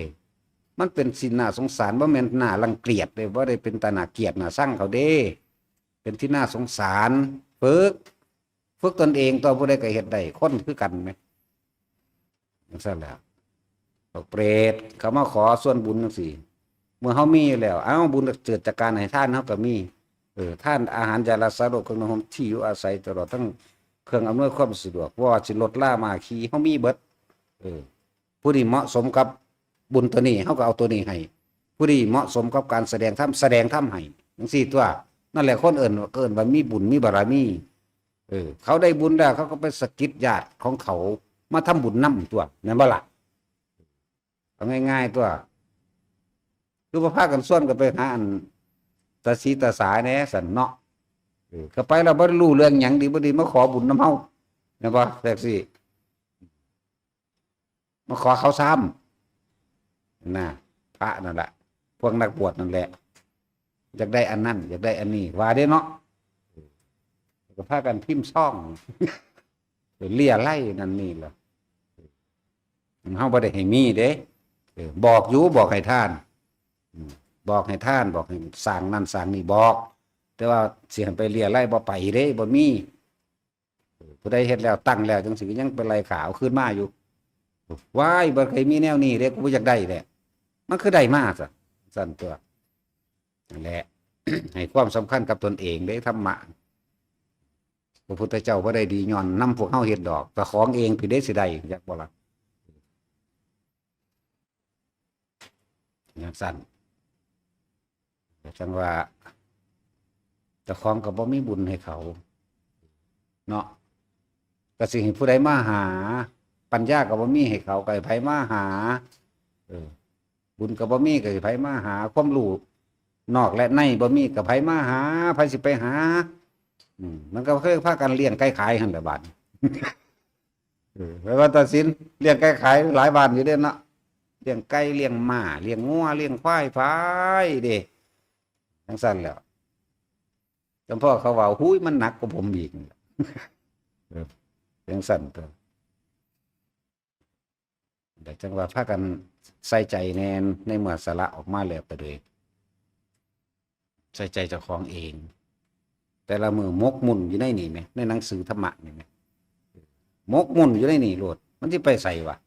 ມັນເປັນສິ່ງໜ້າສົງສານ ບໍ່ແມ່ນໜ້າລັງກຽດເດ້ ບໍ່ໄດ້ເປັນຕາໜ້າກຽດໜ້າຊັງເຂົາເດ້ ເປັນທີ່ໜ້າສົງສານ. ຝຶກ ຝຶກຕົນເອງ ຕົວະ ຜູ້ໃດກໍເຮັດໄດ້ ຄົນຄືກັນແໝ ຈັ່ງຊັ້ນແຫຼະ. ພວກເປດເຂົາມາຂໍສ່ວນບຸນຈັ່ງຊີ້ ເມື່ອເຮົາມີຢູ່ແລ້ວ ເອົ້າ ບຸນເກີດຈາກການໃຫ້ທານ ເຮົາກໍມີ ເອີ ທານອາຫານ ຢາລັກສາໂລກ ເຄື່ອງນຸ່ງຫົ່ມ ທີ່ຢູ່ອາໄສ ຕະຫຼອດທັງເຄື່ອງອຳນວຍຄວາມສະດວກ ບໍ່ວ່າຊິລົດລາມ້າຂີ່ ເຮົາມີເບິດ. ເອີ ຜູ້ນີ້ເໝາະສົມກັບບຸນຕົວນີ້ ເຮົາກໍເອົາຕົວນີ້ໃຫ້ ຜູ້ນີ້ເໝາະສົມກັບການສະແດງທຳ ສະແດງທຳໃຫ້ ຈັ່ງຊີ້ຕົວະ. ນັ້ນແຫຼະ ຄົນເອີ້ນ ເອີ້ນວ່າມີບຸນມີບາລະມີ. ເອີ ເຂົາໄດ້ບຸນແລ້ວ ເຂົາກໍໄປສະກິດຍາດຂອງເຂົາມາທຳບຸນນຳຕົວະ ແມ່ນບໍ່ລະ? ເອົາງ່າຍໆຕົວະ ຄືບໍ່ພາກັນຊວນກັນໄປຫາອັນຕາສີຕາສາແດ່ຊັ້ນເນາະ. ເອີ ເຂົ້າໄປແລ້ວບໍ່ໄດ້ຮູ້ເລື່ອງຫຍັງ ດີບໍ່ດີມາຂໍບຸນນຳເຮົາ ແມ່ນບໍ່? ແທັກຊີ ມາຂໍເຂົາຊ້ຳນະ ພະນັ້ນລະ ພວກນັກບວດນັ້ນແຫຼະ ຢາກໄດ້ອັນນັ້ນ ຢາກໄດ້ອັນນີ້ ວ່າເດ້ເນາະ. ກໍພາກັນພິມຊອງ ເລຍໄລນັ້ນນີ້ລະ ເຮົາບໍ່ໄດ້ໃຫ້ມີເດ້. ເອີ ບອກຢູ່ ບອກໃຫ້ທານ ອືມ ບອກໃຫ້ທານ ບອກໃຫ້ສ້າງນັ້ນສ້າງນີ້ ບອກ ແຕ່ວ່າຊິໃຫ້ໄປເລຍໄລ ບໍ່ໄປເດ້ ບໍ່ມີ. ຜູ້ໃດເຮັດແລ້ວ ຕັ້ງແລ້ວ ຈັ່ງຊີ້ ກໍຍັງໄປໄລ່ຂ້າເອົາຄືນມາຢູ່. ວ້າຍ ບໍ່ເຄີຍມີແນວນີ້ເດ້ ກູບໍ່ຢາກໄດ້ແຫຼະ ມັນຄືໄດ້ມາຊັ້ນ ຊັ້ນຕົວະ. ນັ້ນແຫຼະ ໃຫ້ຄວາມສຳຄັນກັບຕົນເອງເດ້ ທຳມະ. ພະພຸດທະເຈົ້າບໍ່ໄດ້ດີຍ້ອນນຳພວກເຮົາເຮັດດອກ ເຈົ້າຂອງເອງພີ້ເດ້ຊິໄດ້ ຈັກບໍ່ລະ? ຈັ່ງຊັ້ນ ຈັ່ງວ່າເຈົ້າຂອງກໍບໍ່ມີບຸນໃຫ້ເຂົາເນາະ ກໍຊິໃຫ້ຜູ້ໃດມາຫາ? ປັນຍາກໍບໍ່ມີໃຫ້ເຂົາ ກໍໃຫ້ໃຜມາຫາ? ເອີ ບຸນກໍບໍ່ມີ ກໍໃຫ້ໃຜມາຫາ? ຄວາມຮູ້ນອກແລະໃນບໍ່ມີ ກໍໃຜມາຫາ? ໃຜຊິໄປຫາ? ອືມ ມັນກໍຄືພາກັນລ້ຽງໄກ່ຂາຍຫັ້ນແຫຼະບາດນີ້. ເອີ ໄປວັດຕາສິນ ລ້ຽງໄກ່ຂາຍຫຼາຍບ້ານຢູ່ເດ້ເນາະ. ລ້ຽງໄກ່ ລ້ຽງມ້າ ລ້ຽງງົວ ລ້ຽງຄວາຍໄປເດ້ ຈັ່ງຊັ້ນແຫຼ້ວ. ຈຳພໍເຂົາເວົ້າ ຫູຍ ມັນໜັກກວ່າຜົມອີກ ເອີ ຈັ່ງຊັ້ນຕົວະ. ແລ້ວຈັ່ງວ່າພາກັນໃສ່ໃຈແດ່ ໃນເມື່ອສະຫຼະອອກມາແລ້ວກໍເລີຍໃສ່ໃຈເຈົ້າຂອງເອງ. ແຕ່ລະມື້ໝົກໝຸ່ນຢູ່ໃນນີ້ແໝ ໃນໜັງສືທຳມະນີ້ແໝ ໝົກໝຸ່ນຢູ່ໃນນີ້ໂລດ ມັນຊິໄປໃສວະ?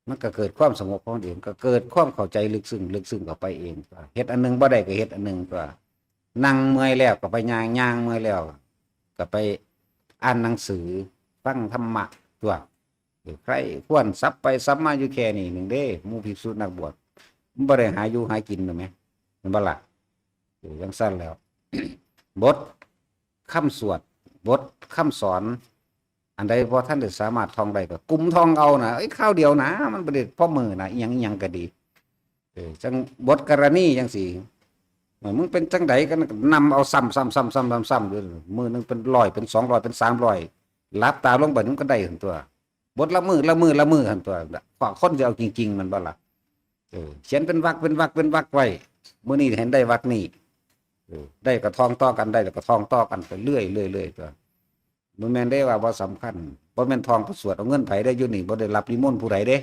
ມັນກໍເກີດຄວາມສະຫງົບຂອງເອງ ກໍເກີດຄວາມເຂົ້າໃຈເລິກເຊິ່ງ ເລິກເຊິ່ງເຂົ້າໄປເອງ. ເຮັດອັນໜຶ່ງບໍ່ໄດ້ກໍເຮັດອັນໜຶ່ງຕົວະ. ນັ່ງເມື່ອຍແລ້ວກໍໄປຍ່າງ ຍ່າງເມື່ອຍແລ້ວກໍໄປອ່ານໜັງສື ຟັງທຳມະຕົວະ. ເອີ ໃຄ່ຄວນສັບໄປສັບມາຢູ່ແຄ່ນີ້ໜຶ່ງເດ້ ໝູ່ພິກສຸນັກບວດ ມັນບໍ່ໄດ້ຫາຢູ່ຫາກິນດອກແໝ ແມ່ນບໍ່ລະ? ເອີ ຈັ່ງຊັ້ນແລ້ວ ບົດຄຳສວດ ບົດຄຳສອນ ອັນໃດບໍ່ທັນໄດ້ສາມາດທ່ອງໄດ້ກໍກຸມທ່ອງເອົານະ ເອີຍ ຄາວດຽວນະ ມັນບໍ່ໄດ້ພໍມື້ນະ ອີ່ຫຍັງ ອີ່ຫຍັງກໍດີ. ເອີ ຈັ່ງບົດກະລະນີຈັ່ງຊີ້ ເອີ ມຶງເປັນຈັ່ງໃດກໍນຳເອົາຊ້ຳໆໆໆໆ ມື້ໜຶ່ງເປັນຮ້ອຍ ເປັນສອງຮ້ອຍ ເປັນສາມຮ້ອຍ ຫຼັບຕາລົງໄປມັນກໍໄດ້ຫັ້ນຕົວະ. ບົດລະມື້ ລະມື້ ລະມື້ຫັ້ນຕົວະ ກວ່າຄົນຊິເອົາຈິງໆ ແມ່ນບໍ່ລະ? ເອີ ຂຽນເປັນວັກ ເປັນວັກ ເປັນວັກໄວ້ ມື້ນີ້ເຫັນໄດ້ວັກນີ້ ເອີ ໄດ້ກໍທ່ອງຕໍ່ກັນ ໄດ້ແລ້ວກໍທ່ອງຕໍ່ກັນໄປເລື້ອຍໆໆ ຕົວະ. ບໍ່ແມ່ນເດ້ວ່າບໍ່ສຳຄັນ ບໍ່ແມ່ນທ່ອງໄປສວດເອົາເງິນໃຜເດ້ ຢູ່ນີ້ບໍ່ໄດ້ຮັບນິມົນຜູ້ໃດເດ້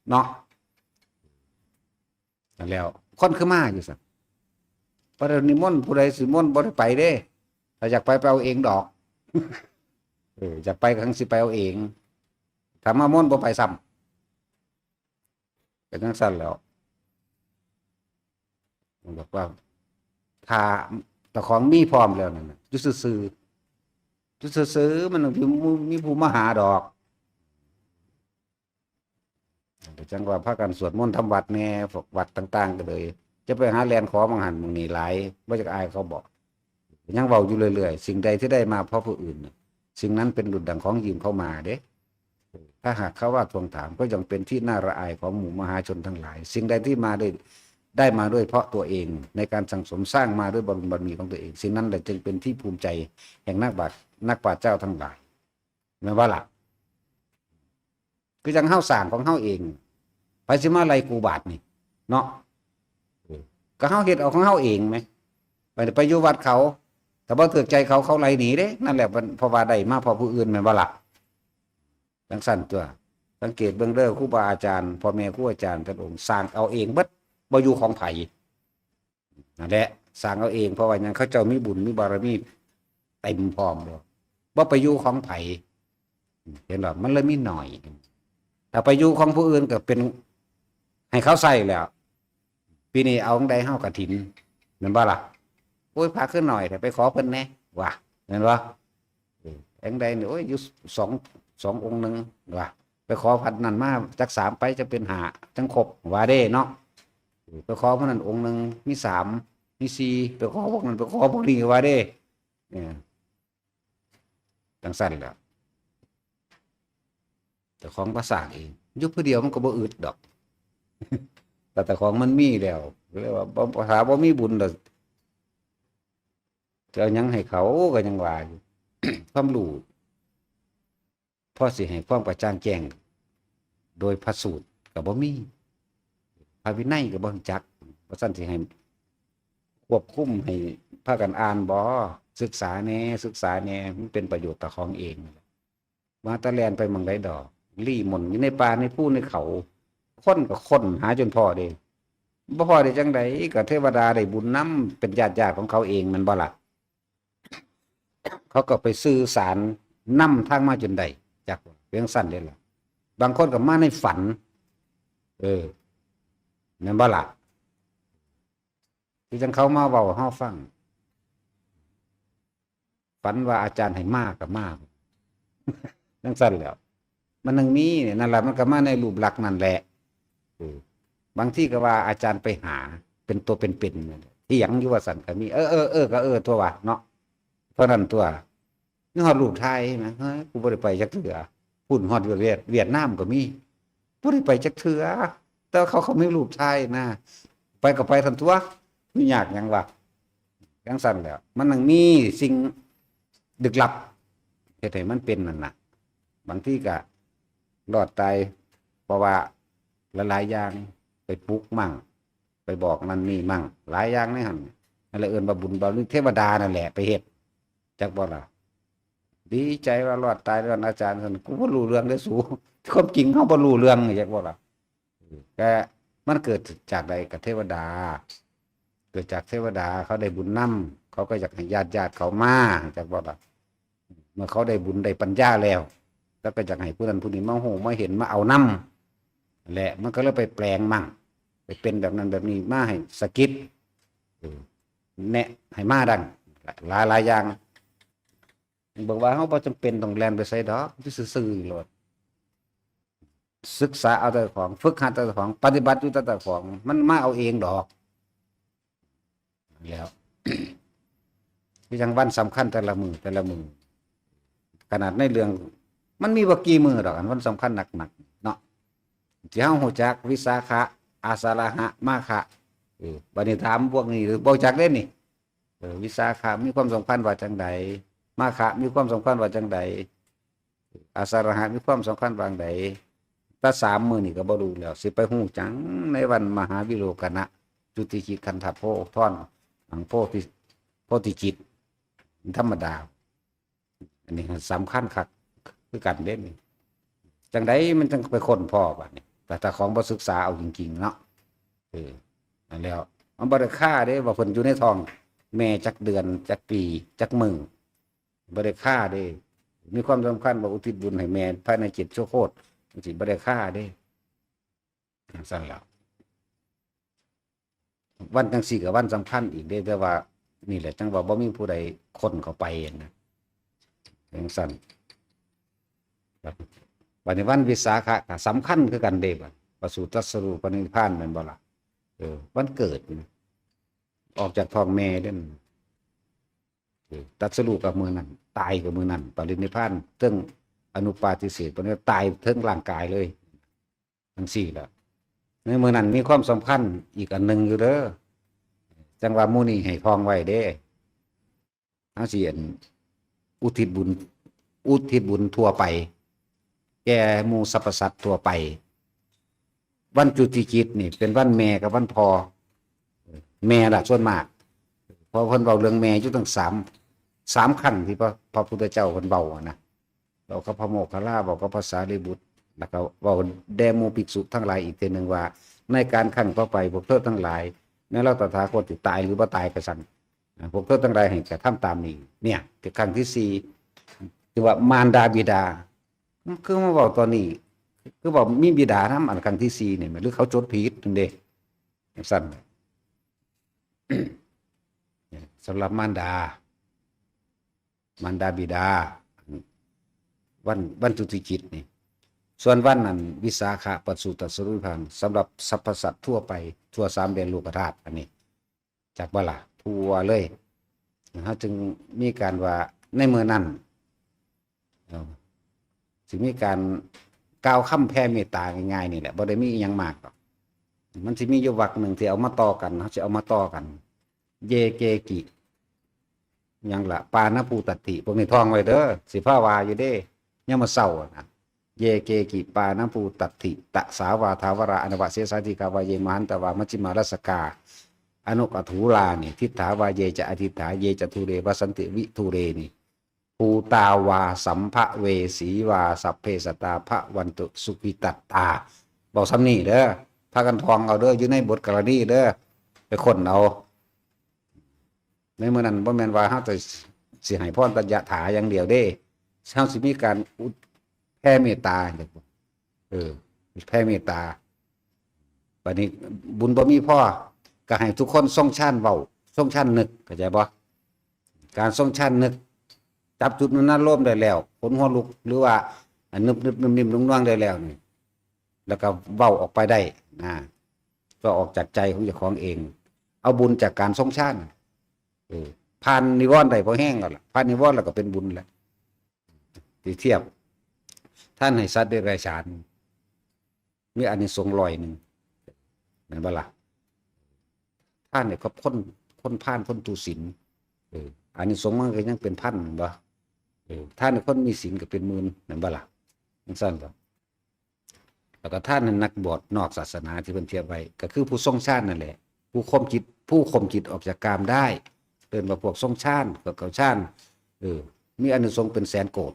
ເນາະ. ນັ້ນແຫຼ້ວ ຄົນຄືມາຢູ່ຊັ້ນ ບໍ່ໄດ້ນິມົນຜູ້ໃດ ຊິນິມົນບໍ່ໄດ້ໄປເດ້ ຖ້າຢາກໄປ ໄປເອົາເອງດອກ. ເອີ ຢາກໄປກໍຈັ່ງຊິໄປເອົາເອງ ຖ້າມາມົນບໍ່ໄປຊ້ຳ ກໍຈັ່ງຊັ້ນແຫຼ້ວ. ມັນບອກວ່າ ຖ້າເຈົ້າຂອງມີພ້ອມແລ້ວນັ້ນນະ ຢູ່ຊື່ໆ ຢູ່ຊື່ໆ ມັນຕ້ອງມີຜູ້ ມີຜູ້ມາຫາດອກ. ກໍຈັ່ງວ່າພາກັນສວດມົນທຳວັດແດ່ ພວກວັດຕ່າງໆກໍເລີຍ ຈະໄປຫາແລ່ນຂໍໝ່ອງຫັ້ນໝ່ອງນີ້ຫຼາຍ ບໍ່ຢາກອາຍເຂົາບໍ? ກໍຍັງເວົ້າຢູ່ເລື້ອຍໆ ສິ່ງໃດທີ່ໄດ້ມາເພາະຜູ້ອື່ນ ສິ່ງນັ້ນເປັນດຸດດັ່ງຂອງຢືມເຂົາມາເດ້. ຖ້າຫາກເຂົາວ່າທວງຖາມ ກໍຍ່ອມເປັນທີ່ໜ້າລະອາຍຂອງໝູ່ມະຫາຊົນທັງຫຼາຍ. ສິ່ງໃດທີ່ມາໄດ້ ໄດ້ມາດ້ວຍເພາະຕົວເອງ ໃນການສັ່ງສົມສ້າງມາດ້ວຍບາລຸນບາລະມີຂອງຕົວເອງ ສິ່ງນັ້ນແຫຼະຈຶ່ງເປັນທີ່ພູມໃຈແຫ່ງນັກບາດ ນັກປາດເຈົ້າທັງຫຼາຍ. ແມ່ນບໍ່ລະ? ຄືຈັ່ງເຮົາສ້າງຂອງເຮົາເອງ ໃຜຊິມາໄລ່ກູບາດນີ້ເນາະ? ເອີ ກໍເຮົາເຮັດເອົາຂອງເຮົາເອງແໝ ໄປ ໄປຢູ່ວັດເຂົາ ຖ້າບໍ່ຖືກໃຈເຂົາ ເຂົາໄລ່ໜີເດ້. ນັ້ນແຫຼະ ເພາະວ່າໄດ້ມາເພາະຜູ້ອື່ນ ແມ່ນບໍ່ລະ? ຈັ່ງຊັ້ນຕົວະ. ສັງເກດເບິ່ງເດີ ຄູບາອາຈານ ພໍ່ແມ່ຄູອາຈານແຕ່ລະອົງສ້າງເອົາເອງເບິດ ບໍ່ຢູ່ຂອງໃຜ. ນັ້ນແຫຼະ ສ້າງເອົາເອງ ເພາະວ່າຫຍັງ? ເຂົາເຈົ້າມີບຸນມີບາລະມີເຕັມພ້ອມແລ້ວ ບໍ່ໄປຢູ່ຂອງໃຜ ເຫັນບໍ່? ມັນເລີຍມີໜ້ອຍ. ຖ້າໄປຢູ່ຂອງຜູ້ອື່ນກໍເປັນໃຫ້ເຂົາໃຊ້ແລ້ວ. ປີນີ້ເອົາໃດເຮົາກະຖິນ ແມ່ນບໍ່ລະ? ໂອ້ຍ ພະຄືໜ້ອຍແທ້ ໄປຂໍເພິ່ນແດ່ ວ່າ ແມ່ນບໍ່? ເອີ ແອງໃດນີ້ ໂອ້ຍ ຢູ່ສອງ ສອງອົງໜຶ່ງວ່າ ໄປຂໍພັດນັ້ນມາຈັກສາມໄປ ຈະເປັນຫ້າ ຈັ່ງຄົບ ວ່າເດ້ເນາະ. ເອີ ໄປຂໍຜູ້ນັ້ນອົງໜຶ່ງ ມີສາມ ມີສີ່ ໄປຂໍພວກນັ້ນ ໄປຂໍພວກນີ້ ວ່າເດ້. ເອີ ຈັ່ງຊັ້ນແຫຼະ ເຈົ້າຂອງມາສ້າງເອງ ຢູ່ຜູ້ດຽວມັນກໍບໍ່ອຶດດອກ ແຕ່ເຈົ້າຂອງມັນມີແລ້ວ ເລີຍວ່າບໍ່ ຖ້າບໍ່ມີບຸນແລ້ວ ຈະເອົາຫຍັງໃຫ້ເຂົາ ກໍຍັງວ່າຢູ່. ຄວາມຮູ້ພໍຊິໃຫ້ຄວາມກະຈ່າງແຈ້ງໂດຍພະສູດກໍບໍ່ມີ ພະວິໄນກໍບໍ່ຮູ້ຈັກ ວ່າຊັ້ນ ຊິໃຫ້ຄວບຄຸມ ໃຫ້ພາກັນອ່ານບໍ? ສຶກສາແດ່ ສຶກສາແດ່ ມັນເປັນປະໂຫຍດຕໍ່ຂອງເອງ. ວ່າແຕ່ແລ່ນໄປໝ່ອງໃດດອກ ລີ້ມົນຢູ່ໃນປ່າໃນພູໃນເຂົາ ຄົນກໍຄົ້ນຫາຈົນພໍເດ້. ບໍ່ພໍໄດ້ຈັ່ງໃດ ກໍເທວະດາໄດ້ບຸນນຳ ເປັນຍາດໆຂອງເຂົາເອງ ແມ່ນບໍ່ລະ? ເຂົາກໍໄປສື່ສານນຳທາງມາຈົນໄດ້ ຈັກວ່າເປັນຈັ່ງຊັ້ນເດ້ລະ. ບາງຄົນກໍມາໃນຝັນ ເອີ ແມ່ນບໍ່ລະ? ຄືຈັ່ງເຂົາມາເວົ້າໃຫ້ເຮົາຟັງ ຝັນວ່າອາຈານໃຫ້ມາກໍມາ ຈັ່ງຊັ້ນແຫຼ້ວ. ມັນຍັງມີ ນັ້ນລະ ມັນກໍມາໃນຮູບລັກນັ້ນແຫຼະ. ເອີ ບາງທີກໍວ່າອາຈານໄປຫາເປັນຕົວເປັນໆ ຖຽງຢູ່ວ່າຊັ້ນກໍມີ. ເອີ ເອີ ເອີ ກໍເອີຕົວະເນາະ ເທົ່ານັ້ນຕົວະ. ມີຮອດຮູບຖ່າຍນະ ເຮີ້ຍ ກູບໍ່ໄດ້ໄປຈັກເທື່ອ. ພຸ້ນ ຮອດຫວຽດ ຫວຽດນາມກໍມີ ບໍ່ໄດ້ໄປຈັກເທື່ອ ແຕ່ວ່າເຂົາ ເຂົາມີຮູບຖ່າຍນະ ໄປກໍໄປທັນຕົວະ ມີຍາກຫຍັງວະ? ຈັ່ງຊັ້ນແຫຼະ ມັນຍັງມີສິ່ງລຶກລັບເຮັດໃຫ້ມັນເປັນນັ້ນນະ. ບາງທີກະ ລອດຕາຍ ເພາະວ່າຫຼາຍໆຢ່າງ ໄປປຸກໝັ້ງ ໄປບອກນັ້ນນີ້ໝັ້ງ ຫຼາຍຢ່າງໃນຫັ້ນ ນັ້ນແຫຼະເອີ້ນວ່າບຸນບາວລີ ເທວະດານັ້ນແຫຼະໄປເຮັດ ຈັກບໍ່ລະ? ດີໃຈວ່າລອດຕາຍ ລອດອາຈານຊັ້ນ ກູບໍ່ຮູ້ເລື່ອງເດ້ສູ ຄວາມຈິງເຮົາບໍ່ຮູ້ເລື່ອງ ຈັກບໍ່ລະ? ກະມັນເກີດຈາກໃດ? ກະເທວະດາ ເກີດຈາກເທວະດາ ເຂົາໄດ້ບຸນນຳ ເຂົາກໍຢາກໃຫ້ຍາດໆເຂົາມາ ຈັກບໍ່ລະ? ເມື່ອເຂົາໄດ້ບຸນໄດ້ປັນຍາແລ້ວ ເຂົາກໍຢາກໃຫ້ຜູ້ນັ້ນຜູ້ນີ້ມາຮູ້ມາເຫັນ ມາເອົານຳ ແລະ ມັນກໍເລີຍໄປແປງໝັ້ງ ໄປເປັນແບບນັ້ນແບບນີ້ ມາໃຫ້ສະກິດ ເອີ ແນະໃຫ້ມາດັ່ງ ຫຼາຍໆຢ່າງ. ເບິ່ງວ່າເຮົາບໍ່ຈຳເປັນຕ້ອງແລ່ນໄປໃສດອກ ຢູ່ຊື່ໆໂລດ ສຶກສາເອົາແຕ່ເຈົ້າຂອງ ຝຶກຫັດແຕ່ເຈົ້າຂອງ ປະຕິບັດຢູ່ແຕ່ເຈົ້າຂອງ ມັນມາເອົາເອງດອກ. ແລ້ວ ຄືຈັ່ງວັນສຳຄັນແຕ່ລະມື້ ແຕ່ລະມື້ ຂະໜາດໃນເລື່ອງ ມັນມີບໍ່ກີ່ມື້ດອກ ອັນວັນສຳຄັນໜັກໆເນາະ ທີ່ເຮົາຮູ້ຈັກ ວິສາຂະ ອາສາລະຫະ ມາຄະ ເອີ ບັດນີ້ຖາມພວກນີ້ ບໍ່ຮູ້ຈັກເດ້ນີ້ ເອີ ວິສາຂະມີຄວາມສຳຄັນວ່າຈັ່ງໃດ? ມາຄະມີຄວາມສຳຄັນວ່າຈັ່ງໃດ? ອາສາລະຫະມີຄວາມສຳຄັນວ່າຈັ່ງໃດ? ແຕ່ສາມມື້ນີ້ກໍບໍ່ຮູ້ແລ້ວ ຊິໄປຮູ້ຫຍັງໃນວັນມະຫາວິໂລກະນະ ຈຸຕິຈິດ ຄັນທະໂພທອນ ອັງໂພທິ ໂພທິຈິດ ທຳມະດາ. ອັນນີ້ສຳຄັນຄັກຄືກັນເດ້ນີ້ ຈັ່ງໃດມັນຈັ່ງໄປຄົ້ນພໍ້ບາດນີ້ ແຕ່ຖ້າຂອງບໍ່ສຶກສາເອົາຈິງໆເນາະ ເອີ ນັ້ນແລ້ວ ມັນບໍ່ໄດ້ຄາເດ້ວ່າເພິ່ນຢູ່ໃນທ້ອງແມ່ຈັກເດືອນ ຈັກປີ ຈັກມື້ ບໍ່ໄດ້ຄາເດ້ ມີຄວາມສຳຄັນວ່າອຸທິດບຸນໃຫ້ແມ່ພາຍໃນເຈັດຊົ່ວໂຄດ ຈັ່ງຊີ້ ບໍ່ໄດ້ຄາເດ້ ຈັ່ງຊັ້ນແຫຼະ ວັນຈັ່ງຊີ້ກໍວັນສຳຄັນອີກເດ້ ແຕ່ວ່ານີ້ແຫຼະ ຈັ່ງວ່າບໍ່ມີຜູ້ໃດຄົ້ນເຂົ້າໄປນະ ຈັ່ງຊັ້ນ. ບັດນີ້ວັນວິສາຂະກໍສຳຄັນຄືກັນເດ້ ບັດປະສູດຕັດສະຮູ້ປະນິພານແມ່ນບໍ່ລະ? ເອີ ວັນເກີດ ອອກຈາກທ້ອງແມ່ເດ້ ເອີ ຕັດສະຮູ້ກໍມື້ນັ້ນ ຕາຍກໍມື້ນັ້ນ ປະລິນິພານເທິງອະນຸປາທິເສດ ປະລິນິ ຕາຍເທິງຮ່າງກາຍເລີຍ ຈັ່ງຊີ້ລະ ໃນມື້ນັ້ນມີຄວາມສຳຄັນອີກອັນໜຶ່ງຢູ່ເດີ ຈັ່ງວ່າໝູ່ນີ້ໃຫ້ທ່ອງໄວ້ເດ້ ເຮົາຊິອັນ ອຸທິດບຸນ ອຸທິດບຸນທົ່ວໄປ ແກ່ໝູ່ສັບພະສັດທົ່ວໄປ. ວັນຈຸຕິຈິດນີ້ເປັນວັນແມ່ກັບວັນພໍ່ ແມ່ລະສ່ວນມາກ ເພາະເພິ່ນເວົ້າເລື່ອງແມ່ຢູ່ຕັ້ງສາມ ສາມຄັ້ງທີ່ພະ ພະພຸດທະເຈົ້າເພິ່ນເວົ້າຫັ້ນນະ ເວົ້າກັບພະໂມກຂະລາ ເວົ້າກັບພະສາລີບຸດ ແລ້ວກໍເວົ້າແດ່ໝູ່ພິກສຸທັງຫຼາຍອີກເທື່ອໜຶ່ງວ່າ ໃນການຄັ້ງຕໍ່ໄປ ພວກເຈົ້າທັງຫຼາຍ ແມ່ນລາວຕະຖາຄົດຊິຕາຍຫຼືບໍ່ຕາຍກໍຊ່າງ ພວກເຈົ້າທັງຫຼາຍໃຫ້ກະທຳຕາມນີ້. ເນ່ຍ ເປັນຄັ້ງທີສີ່ ຖືວ່າມານດາບິດາ ຄືມາເວົ້າຕອນນີ້ ຄືວ່າມີບິດານຳ ອັນຄັ້ງທີສີ່ນີ້ ຫຼືເຂົາຈົດຜິດຫັ້ນເດ້ ຈັ່ງຊັ້ນ. ສຳລັບມານດາ ມານດາບິດາ ວັນ ວັນຈຸຕິຈິດນີ້ ສ່ວນວັນນັ້ນ ວິສາຂະ ປະສູດຕັດສະຮູ້ນິພານ ສຳລັບສັບພະສັດທົ່ວໄປ ທົ່ວສາມແດນໂລກະທາດ ອັນນີ້ ຈັກບໍ່ລະ? ທົ່ວເລີຍ ເຮົາຈຶ່ງມີການວ່າໃນມື້ນັ້ນ ເອີ ຊິມີການກ່າວຄຳແຜ່ເມດຕາງ່າຍໆນີ້ແຫຼະ ບໍ່ໄດ້ມີອີ່ຫຍັງມາກດອກ. ມັນຊິມີຢູ່ວັກໜຶ່ງທີ່ເອົາມາຕໍ່ກັນ ເຮົາຊິເອົາມາຕໍ່ກັນ ເຢເກກິ ຫຍັງລະ ປານະພູຕັດຖິ ພວກນີ້ທ່ອງໄວ້ເດີ ຊິພາວ່າຢູ່ເດ້ ຍາມມື້ເຊົ້ານະ ເຢເກກິ ປານະພູຕັດຖິ ຕະສາວາ ຖາວະລາ ອະນະວະເສສາ ດີຄາວາ ເຢ ມະຫັນຕະວາ ມັດຈິມາ ລະສະກາ ອະນຸກະທູລານິ ທິດຖາວາ ເຢຈະອະທິດຖາ ເຢຈະທຸເລ ວະສັນຕິ ວິທຸເລ ນີ້ ພູຕາວາ ສຳພະເວສີວາ ສັບເພສັດຕາ ພະວັນຕຸ ສຸຂິຕັດຕາ. ເວົ້າສ່ຳນີ້ເດີ ພາກັນທ່ອງເອົາເດີ ຢູ່ໃນບົດກະລະນີເດີ ໄປຄົ້ນເອົາ. ໃນມື້ນັ້ນບໍ່ແມ່ນວ່າເຮົາຈະຊິໃຫ້ພອນແຕ່ຍະຖາຢ່າງດຽວເດ້ ເຮົາຊິມີການອຸດ ແຜ່ເມດຕາ ເອີ ແຜ່ເມດຕາ. ບັດນີ້ບຸນບໍ່ມີພໍ ກໍໃຫ້ທຸກຄົນຊົງຊານເວົ້າ ຊົງຊານນຶກ ເຂົ້າໃຈບໍ່? ການຊົງຊານນຶກ ຈັບຈຸດອາລມໄດ້ແລ້ວ ຂົນຫົວລຸກ ຫຼືວ່າອາ ນຶບໆ ນິ້ມໆ ນົວງໆ ໄດ້ແລ້ວນີ້ ແລ້ວກໍເວົ້າອອກໄປໄດ້ນະ ກໍອອກຈາກໃຈຂອງເຈົ້າຂອງເອງ ເອົາບຸນຈາກການຊົງຊານ ເອີ ຜ່ານນິວອນໄດ້ພໍແຮງແລ້ວລະ ຜ່ານນິວອນແລ້ວກໍເປັນບຸນແລ້ວ. ຊິທຽບ ທ່ານໃຫ້ສັດເດຍລະສານ ມີອານິສົງຮ້ອຍໜຶ່ງ ແມ່ນບໍ່ລະ? ທ່ານໃຫ້ກັບຄົນ ຄົນພານ ຄົນທຸສິນ ເອີ ອານິສົງມັນກໍຍັງເປັນພັນ ແມ່ນບໍ່? ເອີ ທ່ານໃຫ້ຄົນມີສິນກໍເປັນໝື່ນ ແມ່ນບໍ່ລະ? ຈັ່ງຊັ້ນກໍ ກໍທ່ານນັ້ນນັກບວດນອກສາສະໜາທີ່ເພິ່ນທຽບໄວ້ ກໍຄືຜູ້ຊົງຊານນັ້ນແຫຼະ ຜູ້ຂົ່ມຈິດ ຜູ້ຂົ່ມຈິດອອກຈາກກາມໄດ້ ເອີ້ນວ່າພວກຊົງຊານ ພວກເຂົາຊານ ເອີ ມີອານິສົງເປັນແສນໂກດ.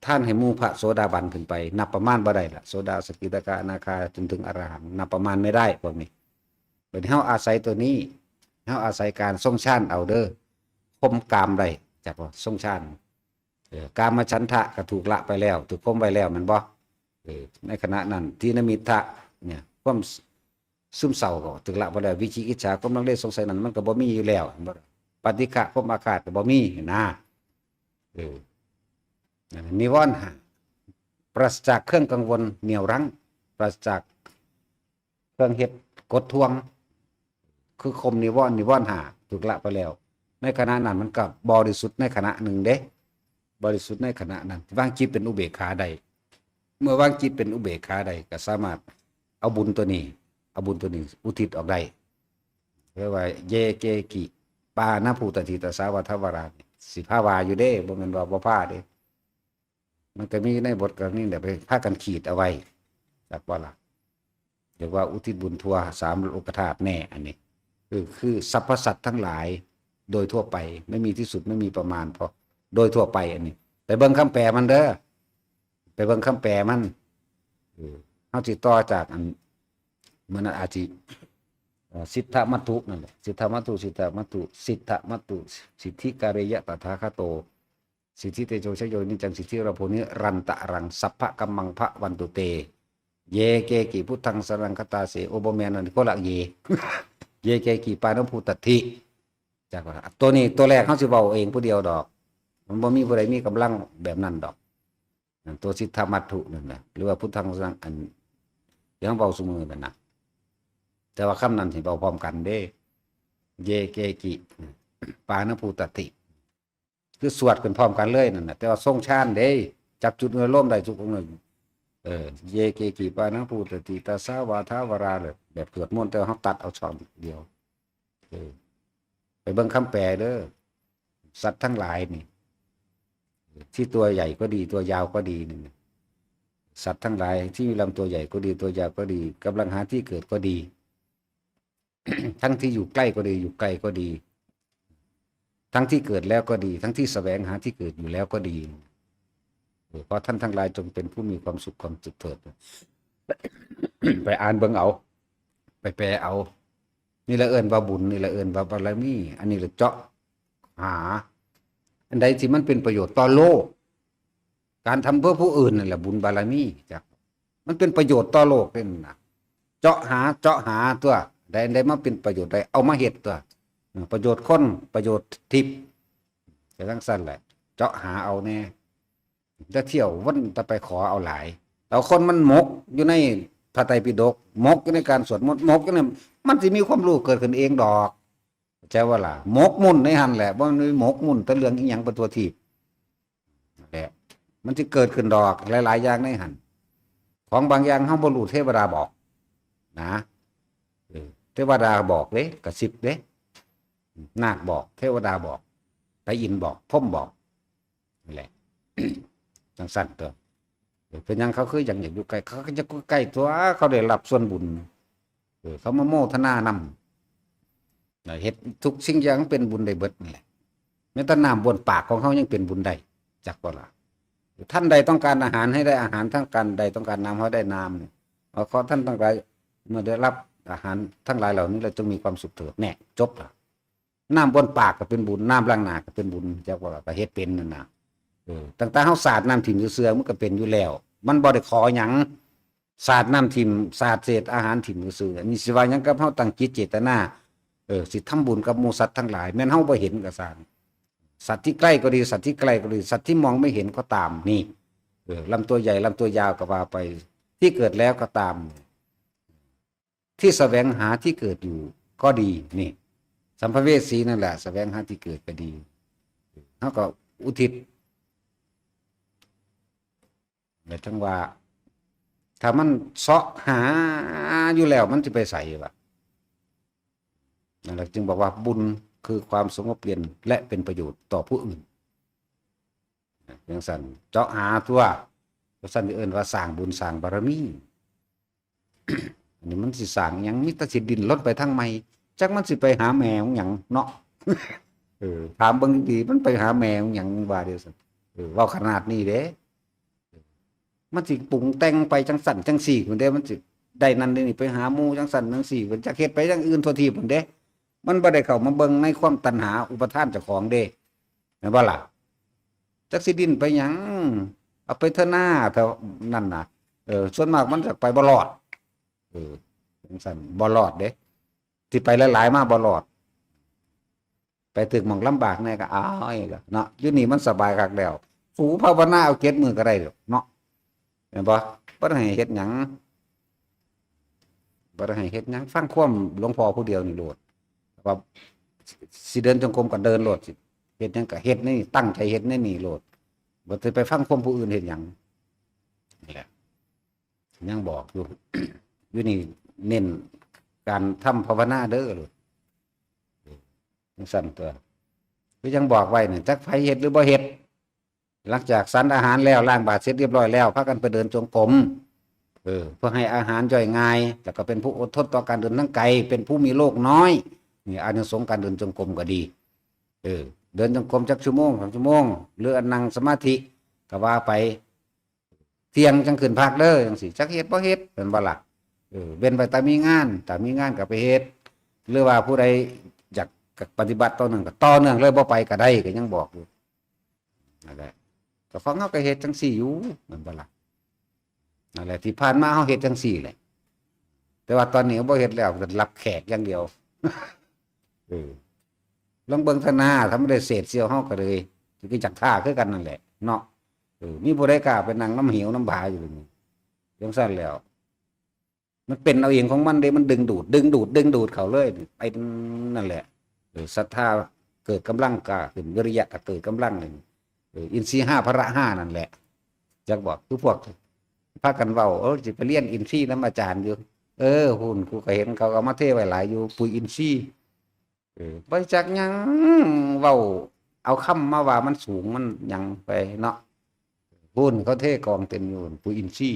ທ່ານໃຫ້ໝູ່ພະໂສດາບັນຂຶ້ນໄປ ນັບປະມານບໍ່ໄດ້ລະ ໂສດາ ສະກິດາຄາ ອະນາຄາ ຈົນເຖິງອະລະຫັນ ນັບປະມານບໍ່ໄດ້ພວກນີ້. ບັດນີ້ເຮົາອາໄສຕົວນີ້ ເຮົາອາໄສການຊົງຊານເອົາເດີ ຂົ່ມກາມໄດ້ ຈັກບໍ່ ຊົງຊານ ເອີ ກາມະສັນທະກໍຖືກລະໄປແລ້ວ ຖືກຂົ່ມໄວ້ແລ້ວແມ່ນບໍ່? ເອີ ໃນຂະນະນັ້ນ ທີນະມິດທະ ເນຍ ຄວາມຊ- ຊຶມເສົ້າກໍຖືກລະໄປແລ້ວ ວິຈິກິດສາ ຄວາມລັງເລສົງໄສນັ້ນມັນກໍບໍ່ມີຢູ່ແລ້ວ ເຫັນບໍ່? ປະຕິຄະ ຄວາມອາຄາດກໍບໍ່ມີນະ ເອີ ນັ້ນ ນິວອນຫ້າ ປາສະຈາກເຄື່ອງກັງວົນໜຽວຄັ້ງ ປາສະຈາກເຄື່ອງເຮັດກົດທວງ ຄືຂົ່ມນິວອນ ນິວອນຫ້າ ຖືກລະໄປແລ້ວ ໃນຂະນະນັ້ນມັນກໍບໍລິສຸດໃນຂະນະໜຶ່ງເດ້ ບໍລິສຸດໃນຂະນະນັ້ນ ວາງຈິດເປັນອຸເບກຂາໄດ້ ເມື່ອວາງຈິດເປັນອຸເບກຂາໄດ້ ກໍສາມາດເອົາບຸນຕົວນີ້ ເອົາບຸນຕົວນີ້ອຸທິດອອກໄດ້ ເອີ້ນວ່າ ເຢເກກິ ປານະພູຕະຖິ ຕະສາ ວາທາວາລາ ຊິພາວ່າຢູ່ເດ້ ບໍ່ແມ່ນວ່າບໍ່ພາເດ້ ມັນກໍມີໃນບົດກໍມີແຫຼະ ໄປພາກັນຂີດເອົາໄວ້ ຈັກບໍ່ລະ? ເອີ້ນວ່າອຸທິດບຸນທົ່ວສາມໂລກະທາດແນ່ ອັນນີ້ ຄື ຄືສັບພະສັດທັງຫຼາຍໂດຍທົ່ວໄປ ໄມ່ມີທີ່ສຸດ ໄມ່ມີປະມານ ເພາະໂດຍທົ່ວໄປ ອັນນີ້ ໄປເບິ່ງຄຳແປມັນເດີ ໄປເບິ່ງຄຳແປມັນ ເອີ ເຮົາຊິຕໍ່ຈາກອັນ ມື້ນັ້ນອາດຊິ ເອີ ສິດທະມັດຖຸນັ້ນແຫຼະ ສິດທະມັດຖຸ ສິດທະມັດຕຸ ສິດທະມັດຕຸ ສິດທິກາເຣຍະຕະຖາຄະໂຕ ສິດທິເຕໂຊຊະໂຍນິດຈັງ ສິດທິລາໂພນິລັນຕະລັງ ສັບພະກັມມັງພະວັນຕຸເຕ ເຢເກກິ ພຸດທັງສະຣັງຄະຕາເສ ໂອ ບໍ່ແມ່ນ ອັນນີ້ຄົນລະເຢ ເຢເກກິ ປານະພູຕະຖິ ຈັກວ່າ ຕົວນີ້ຕົວແລກເຮົາຊິເວົ້າເອງຜູ້ດຽວດອກ ມັນບໍ່ມີຜູ້ໃດມີກຳລັງແບບນັ້ນດອກ ອັນຕົວສິດທະມັດຖຸນັ້ນນະ ຫຼືວ່າພຸດທັງສະຣັງ ອັນທີ່ເຮົາເວົ້າຊຸມື້ນັ້ນນະ ແຕ່ວ່າຄຳນັ້ນຊິເວົ້າພ້ອມກັນເດ້ ເຢເກກິ ປານະພູຕະຖິ ຄືສວດຂຶ້ນພ້ອມກັນເລີຍນັ້ນນະ ແຕ່ວ່າຊົງຊານເດ້ ຈັບຈຸດອາລົມໄດ້ທຸກອົງເລີຍ ເອີ ເຢເກກິ ປານະພູຕະຖິ ຕະສາ ວາທາວາລາ ເລີຍ ແບບສວດມົນ ແຕ່ວ່າເຮົາຕັດເອົາຊ່ອງດຽວ ເອີ ໄປເບິ່ງຄຳແປເດີ ສັດທັງຫຼາຍນີ້ ທີ່ຕົວໃຫຍ່ກໍດີ ຕົວຍາວກໍດີນີ້ ສັດທັງຫຼາຍທີ່ມີລຳຕົວໃຫຍ່ກໍດີ ຕົວຍາວກໍດີ ກຳລັງຫາທີ່ເກີດກໍດີ ທັງທີ່ຢູ່ໃກ້ກໍດີ ຢູ່ໄກກໍດີ ທັງທີ່ເກີດແລ້ວກໍດີ ທັງທີ່ສະແຫວງຫາທີ່ເກີດຢູ່ແລ້ວກໍດີ ເອີ ຂໍທ່ານທັງຫຼາຍຈົ່ງເປັນຜູ້ມີຄວາມສຸກ ຄວາມສຸກເຖີດ ໄປອ່ານເບິ່ງເອົາ ໄປແປເອົາ ນີ້ລະເອີ້ນວ່າບຸນ ນີ້ລະເອີ້ນວ່າບາລະມີ ອັນນີ້ລະເຈາະຫາ ອັນໃດທີ່ມັນເປັນປະໂຫຍດຕໍ່ໂລກ ການທຳເພື່ອຜູ້ອື່ນນັ້ນແຫຼະບຸນບາລະມີ ຈັກ ມັນເປັນປະໂຫຍດຕໍ່ໂລກເດ້ນະ ເຈາະຫາ ເຈາະຫາຕົວະ ໃດອັນໃດມາເປັນປະໂຫຍດໄດ້ ເອົາມາເຮັດຕົວະ ເອີ ປະໂຫຍດຄົນ ປະໂຫຍດທິບ ແຕ່ຈັ່ງຊັ້ນແຫຼະ ເຈາະຫາເອົາແດ່ ແຕ່ທ່ຽວວນແຕ່ໄປຂໍເອົາຫຼາຍ ແຕ່ຄົນມັນໝົກຢູ່ໃນພະໄຕປິດົກ ໝົກຢູ່ໃນການສວດມົນ ໝົກຢູ່ໃນ ມັນຊິມີຄວາມຮູ້ເກີດຂຶ້ນເອງດອກ ເຈົ້າວ່າລະ ໝົກໝຸ່ນໃນຫັ້ນແຫຼະ ບໍ່ແມ່ນໝົກໝຸ່ນແຕ່ເລື່ອງອີ່ຫຍັງໄປທົ່ວທີບ ນັ້ນແຫຼະ ມັນຊິເກີດຂຶ້ນດອກຫຼາຍໆຢ່າງໃນຫັ້ນ ຂອງບາງຢ່າງເຮົາບໍ່ຮູ້ ເທວະດາບອກນະ ເອີ ເທວະດາບອກເດ້ ກະຊິບເດ້ ນາກບອກ ເທວະດາບອກ ພະອິນບອກ ພົມບອກ ນັ້ນແຫຼະ ຈັ່ງຊັ້ນຕົວະ ເປັນຫຍັງເຂົາຄືຈັ່ງຢາກຢູ່ໃກ້ ເຂົາກໍຢາກຢູ່ໃກ້ຕົວະ ເຂົາໄດ້ຮັບສ່ວນບຸນ ເອີ ເຂົາມາໂມທະນານຳ ເຮັດທຸກສິ່ງຢ່າງເປັນບຸນໄດ້ເບິດນັ້ນແຫຼະ ແມ້ແຕ່ນ້ຳບ້ວນປາກຂອງເຮົາຍັງເປັນບຸນໄດ້ ຈັກບໍ່ລະ? ທ່ານໃດຕ້ອງການອາຫານໃຫ້ໄດ້ອາຫານ ທ່ານໃດຕ້ອງການນ້ຳໃຫ້ໄດ້ນ້ຳ ຂໍທ່ານທັງຫຼາຍເມື່ອໄດ້ຮັບອາຫານທັງຫຼາຍເຫຼົ່ານີ້ແລ້ວຈົ່ງມີຄວາມສຸກເຖີດ ແນ່ ຈົບລະ ນ້ຳບ້ວນປາກກໍເປັນບຸນ ນ້ຳລ້າງໜ້າກໍເປັນບຸນ ຈັກວ່າກໍເຮັດເປັນນັ້ນນະ ເອີ ຕັ້ງແຕ່ເຮົາສາດນ້ຳຖິ້ມເຊື່ອໆ ມັນກໍເປັນຢູ່ແລ້ວ ມັນບໍ່ໄດ້ຂໍຫຍັງ ສາດນ້ຳຖິ້ມ ສາດເສດອາຫານຖິ້ມຊື່ໆ ອັນນີ້ຊິວ່າຫຍັງກັບເຮົາຕັ້ງຈິດເຈດຕະນາ ເອີ ຊິທຳບຸນກັບໝູ່ສັດທັງຫຼາຍ ແມ່ນເຮົາບໍ່ເຫັນກໍຊ່າງ ສັດທີ່ໃກ້ກໍດີ ສັດທີ່ໄກກໍດີ ສັດທີ່ມອງໄມ່ເຫັນກໍຕາມ ນີ້ ເອີ ລຳຕົວໃຫຍ່ ລຳຕົວຍາວກໍວ່າໄປ ທີ່ເກີດແລ້ວກໍຕາມ ທີ່ສະແຫວງຫາທີ່ເກີດຢູ່ກໍດີ ນີ້ ສຳພະເວສີນັ້ນແຫຼະ ສະແຫວງຫາທີ່ເກີດກໍດີ ເຮົາກໍອຸທິດ ແລະ ຈັ່ງວ່າ ຖ້າມັນເສາະຫາຢູ່ແລ້ວ ມັນຊິໄປໃສວະ? ນັ້ນແຫຼະ ຈຶ່ງບອກວ່າ ບຸນຄືຄວາມສະຫງົບເຢັນ ແລະ ເປັນປະໂຫຍດຕໍ່ຜູ້ອື່ນ ຈັ່ງຊັ້ນ ເຈາະຫາຕົວະ ວ່າຊັ້ນ ເອີ້ນວ່າສ້າງບຸນສ້າງບາລະມີ. ອັນນີ້ມັນຊິສ້າງຫຍັງ? ມີແຕ່ຊິດີ້ນລົນໄປທາງໃໝ່. ຈັກມັນຊິໄປຫາແມ່ຂອງຫຍັງເນາະ? ເອີ ຖາມເບິ່ງດີໆ ມັນໄປຫາແມ່ຂອງຫຍັງ? ວ່າເດ້ຊັ້ນ. ເອີ ເວົ້າຂະໜາດນີ້ເດ້. ມັນຊິປຸງແຕ່ງໄປຈັ່ງຊັ້ນຈັ່ງຊີ້ພຸ້ນເດ້. ມັນຊິໄດ້ນັ້ນໄດ້ນີ້ ໄປຫາໝູ່ຈັ່ງຊັ້ນຈັ່ງຊີ້ ເພິ່ນຈັກເຮັດໄປຢ່າງອື່ນທົ່ວທີບພຸ້ນເດ້. ມັນບໍ່ໄດ້ເຂົ້າມາເບິ່ງໃນຄວາມຕັນຫາອຸປະທານເຈົ້າຂອງເດ້ ແມ່ນບໍ່ລະ? ຈັກຊິດີ້ນໄປຫຍັງ? ເອົາໄປເທື່ອໜ້າເທົ່ານັ້ນນະ. ເອີ ສ່ວນມາກມັນຈະໄປບໍ່ລອດ. ເອີ ຈັ່ງຊັ້ນບໍ່ລອດເດ້. ຊິໄປຫຼາຍໆມາບໍ່ລອດ. ໄປຖືກໝ່ອງລຳບາກແດ່ກໍເອົາອີກລະເນາະ. ຢູ່ນີ້ມັນສະບາຍຄັກແລ້ວ. ສູພາວະນາເອົາເຈັດມື້ກໍໄດ້ດອກເນາະ. ແມ່ນບໍ່? ບໍ່ໄດ້ໃຫ້ເຮັດຫຍັງ ບໍ່ໄດ້ໃຫ້ເຮັດຫຍັງ. ຟັງຄວາມຫຼວງພໍ່ຜູ້ດຽວນີ້ໂລດ. ວ່າຊິເດີນຈົງກົມກໍເດີນໂລດ. ຊິເຮັດຫຍັງກໍເຮັດໃນນີ້. ຕັ້ງໃຈເຮັດໃນນີ້ໂລດ. ບໍ່ໄດ້ໄປຟັງຄວາມຜູ້ອື່ນເຮັດຫຍັງ. ນີ້ແຫຼະ ຍັງບອກຢູ່. ຢູ່ນີ້ເນັ້ນການທຳພາວະນາເດີໂລດ. ຈັ່ງຊັ້ນຕົວະ. ຄືຍັງບອກໄວ້ນັ້ນ ຈັກໃຜເຮັດຫຼືບໍ່ເຮັດ. ຫຼັງຈາກສັນອາຫານແລ້ວ ລ້າງບາດເສັດຮຽບຮ້ອຍແລ້ວ ພາກັນໄປເດີນຈົງກົມ ເອີ ເພື່ອໃຫ້ອາຫານຍ່ອຍງ່າຍ ແລ້ວກໍເປັນຜູ້ອົດທົນຕໍ່ການເດີນທາງໄກ ເປັນຜູ້ມີໂລກນ້ອຍ. ນີ້ອານິສົງການເດີນຈົງກົມກໍດີ. ເອີ ເດີນຈົງກົມຈັກຊົ່ວໂມງ ສອງຊົ່ວໂມງ ຫຼືອັນນັ່ງສະມາທິກໍວ່າໄປ. ທ່ຽງຈັ່ງຂຶ້ນພັກເດີ ຈັ່ງຊີ້. ຈັກເຮັດບໍ່ເຮັດ ແມ່ນບໍ່ລະ? ເອີ ເວັ້ນໄປ ຖ້າມີງານ ຖ້າມີງານກໍໄປເຮັດ ຫຼືວ່າຜູ້ໃດຢາກປະຕິບັດຕໍ່ເນື່ອງກໍຕໍ່ເນື່ອງເລີຍ ບໍ່ໄປກໍໄດ້ ກໍຍັງບອກຢູ່. ນັ້ນແຫຼະ ກໍຂອງເຮົາກໍເຮັດຈັ່ງຊີ້ຢູ່ ແມ່ນບໍ່ລະ? ນັ້ນແຫຼະ ທີ່ຜ່ານມາເຮົາເຮັດຈັ່ງຊີ້ແຫຼະ. ແຕ່ວ່າຕອນນີ້ບໍ່ເຮັດແລ້ວ ກໍຮັບແຂກຢ່າງດຽວ. ເອີ ລອງເບິ່ງທາງໜ້າ ຖ້າມັນໄດ້ເສດສ່ຽວ ເຮົາກໍເລີຍ ກໍຢາກຖ້າຄືກັນນັ້ນແຫຼະເນາະ. ເອີ ມີຜູ້ໃດກ້າໄປນັ່ງນຳເຫວນຳຜາຢູ່ນີ້? ຈັ່ງຊັ້ນແລ້ວ ມັນເປັນເອົາເອງຂອງມັນເດ້. ມັນດຶງດູດ ດຶງດູດ ດຶງດູດເຂົ້າເລີຍ ໄປນັ້ນແຫຼະ. ເອີ ສັດທາເກີດກຳລັງກ້າຂຶ້ນ ວິລິຍະກໍເກີດກຳລັງຂຶ້ນ. ເອີ ອິນຊີຫ້າ ພະລະຫ້ານັ້ນແຫຼະ. ຢາກບອກ ຄືພວກພາກັນເວົ້າ ເອີ ຊິໄປຮຽນອິນຊີນຳອາຈານຢູ່. ເອີ ພຸ້ນ ກູກໍເຫັນເຂົາເອົາມາເທໄວ້ຫຼາຍຢູ່ ປຸ໋ຍອິນຊີ. ເອີ ບໍ່ຈັກຫຍັງ ເວົ້າເອົາຄຳມາວ່າມັນສູງ ມັນຫຍັງໄປເນາະ. ພຸ້ນ ເຂົາເທກອງເຕັມຢູ່ ປຸ໋ຍອິນຊີ.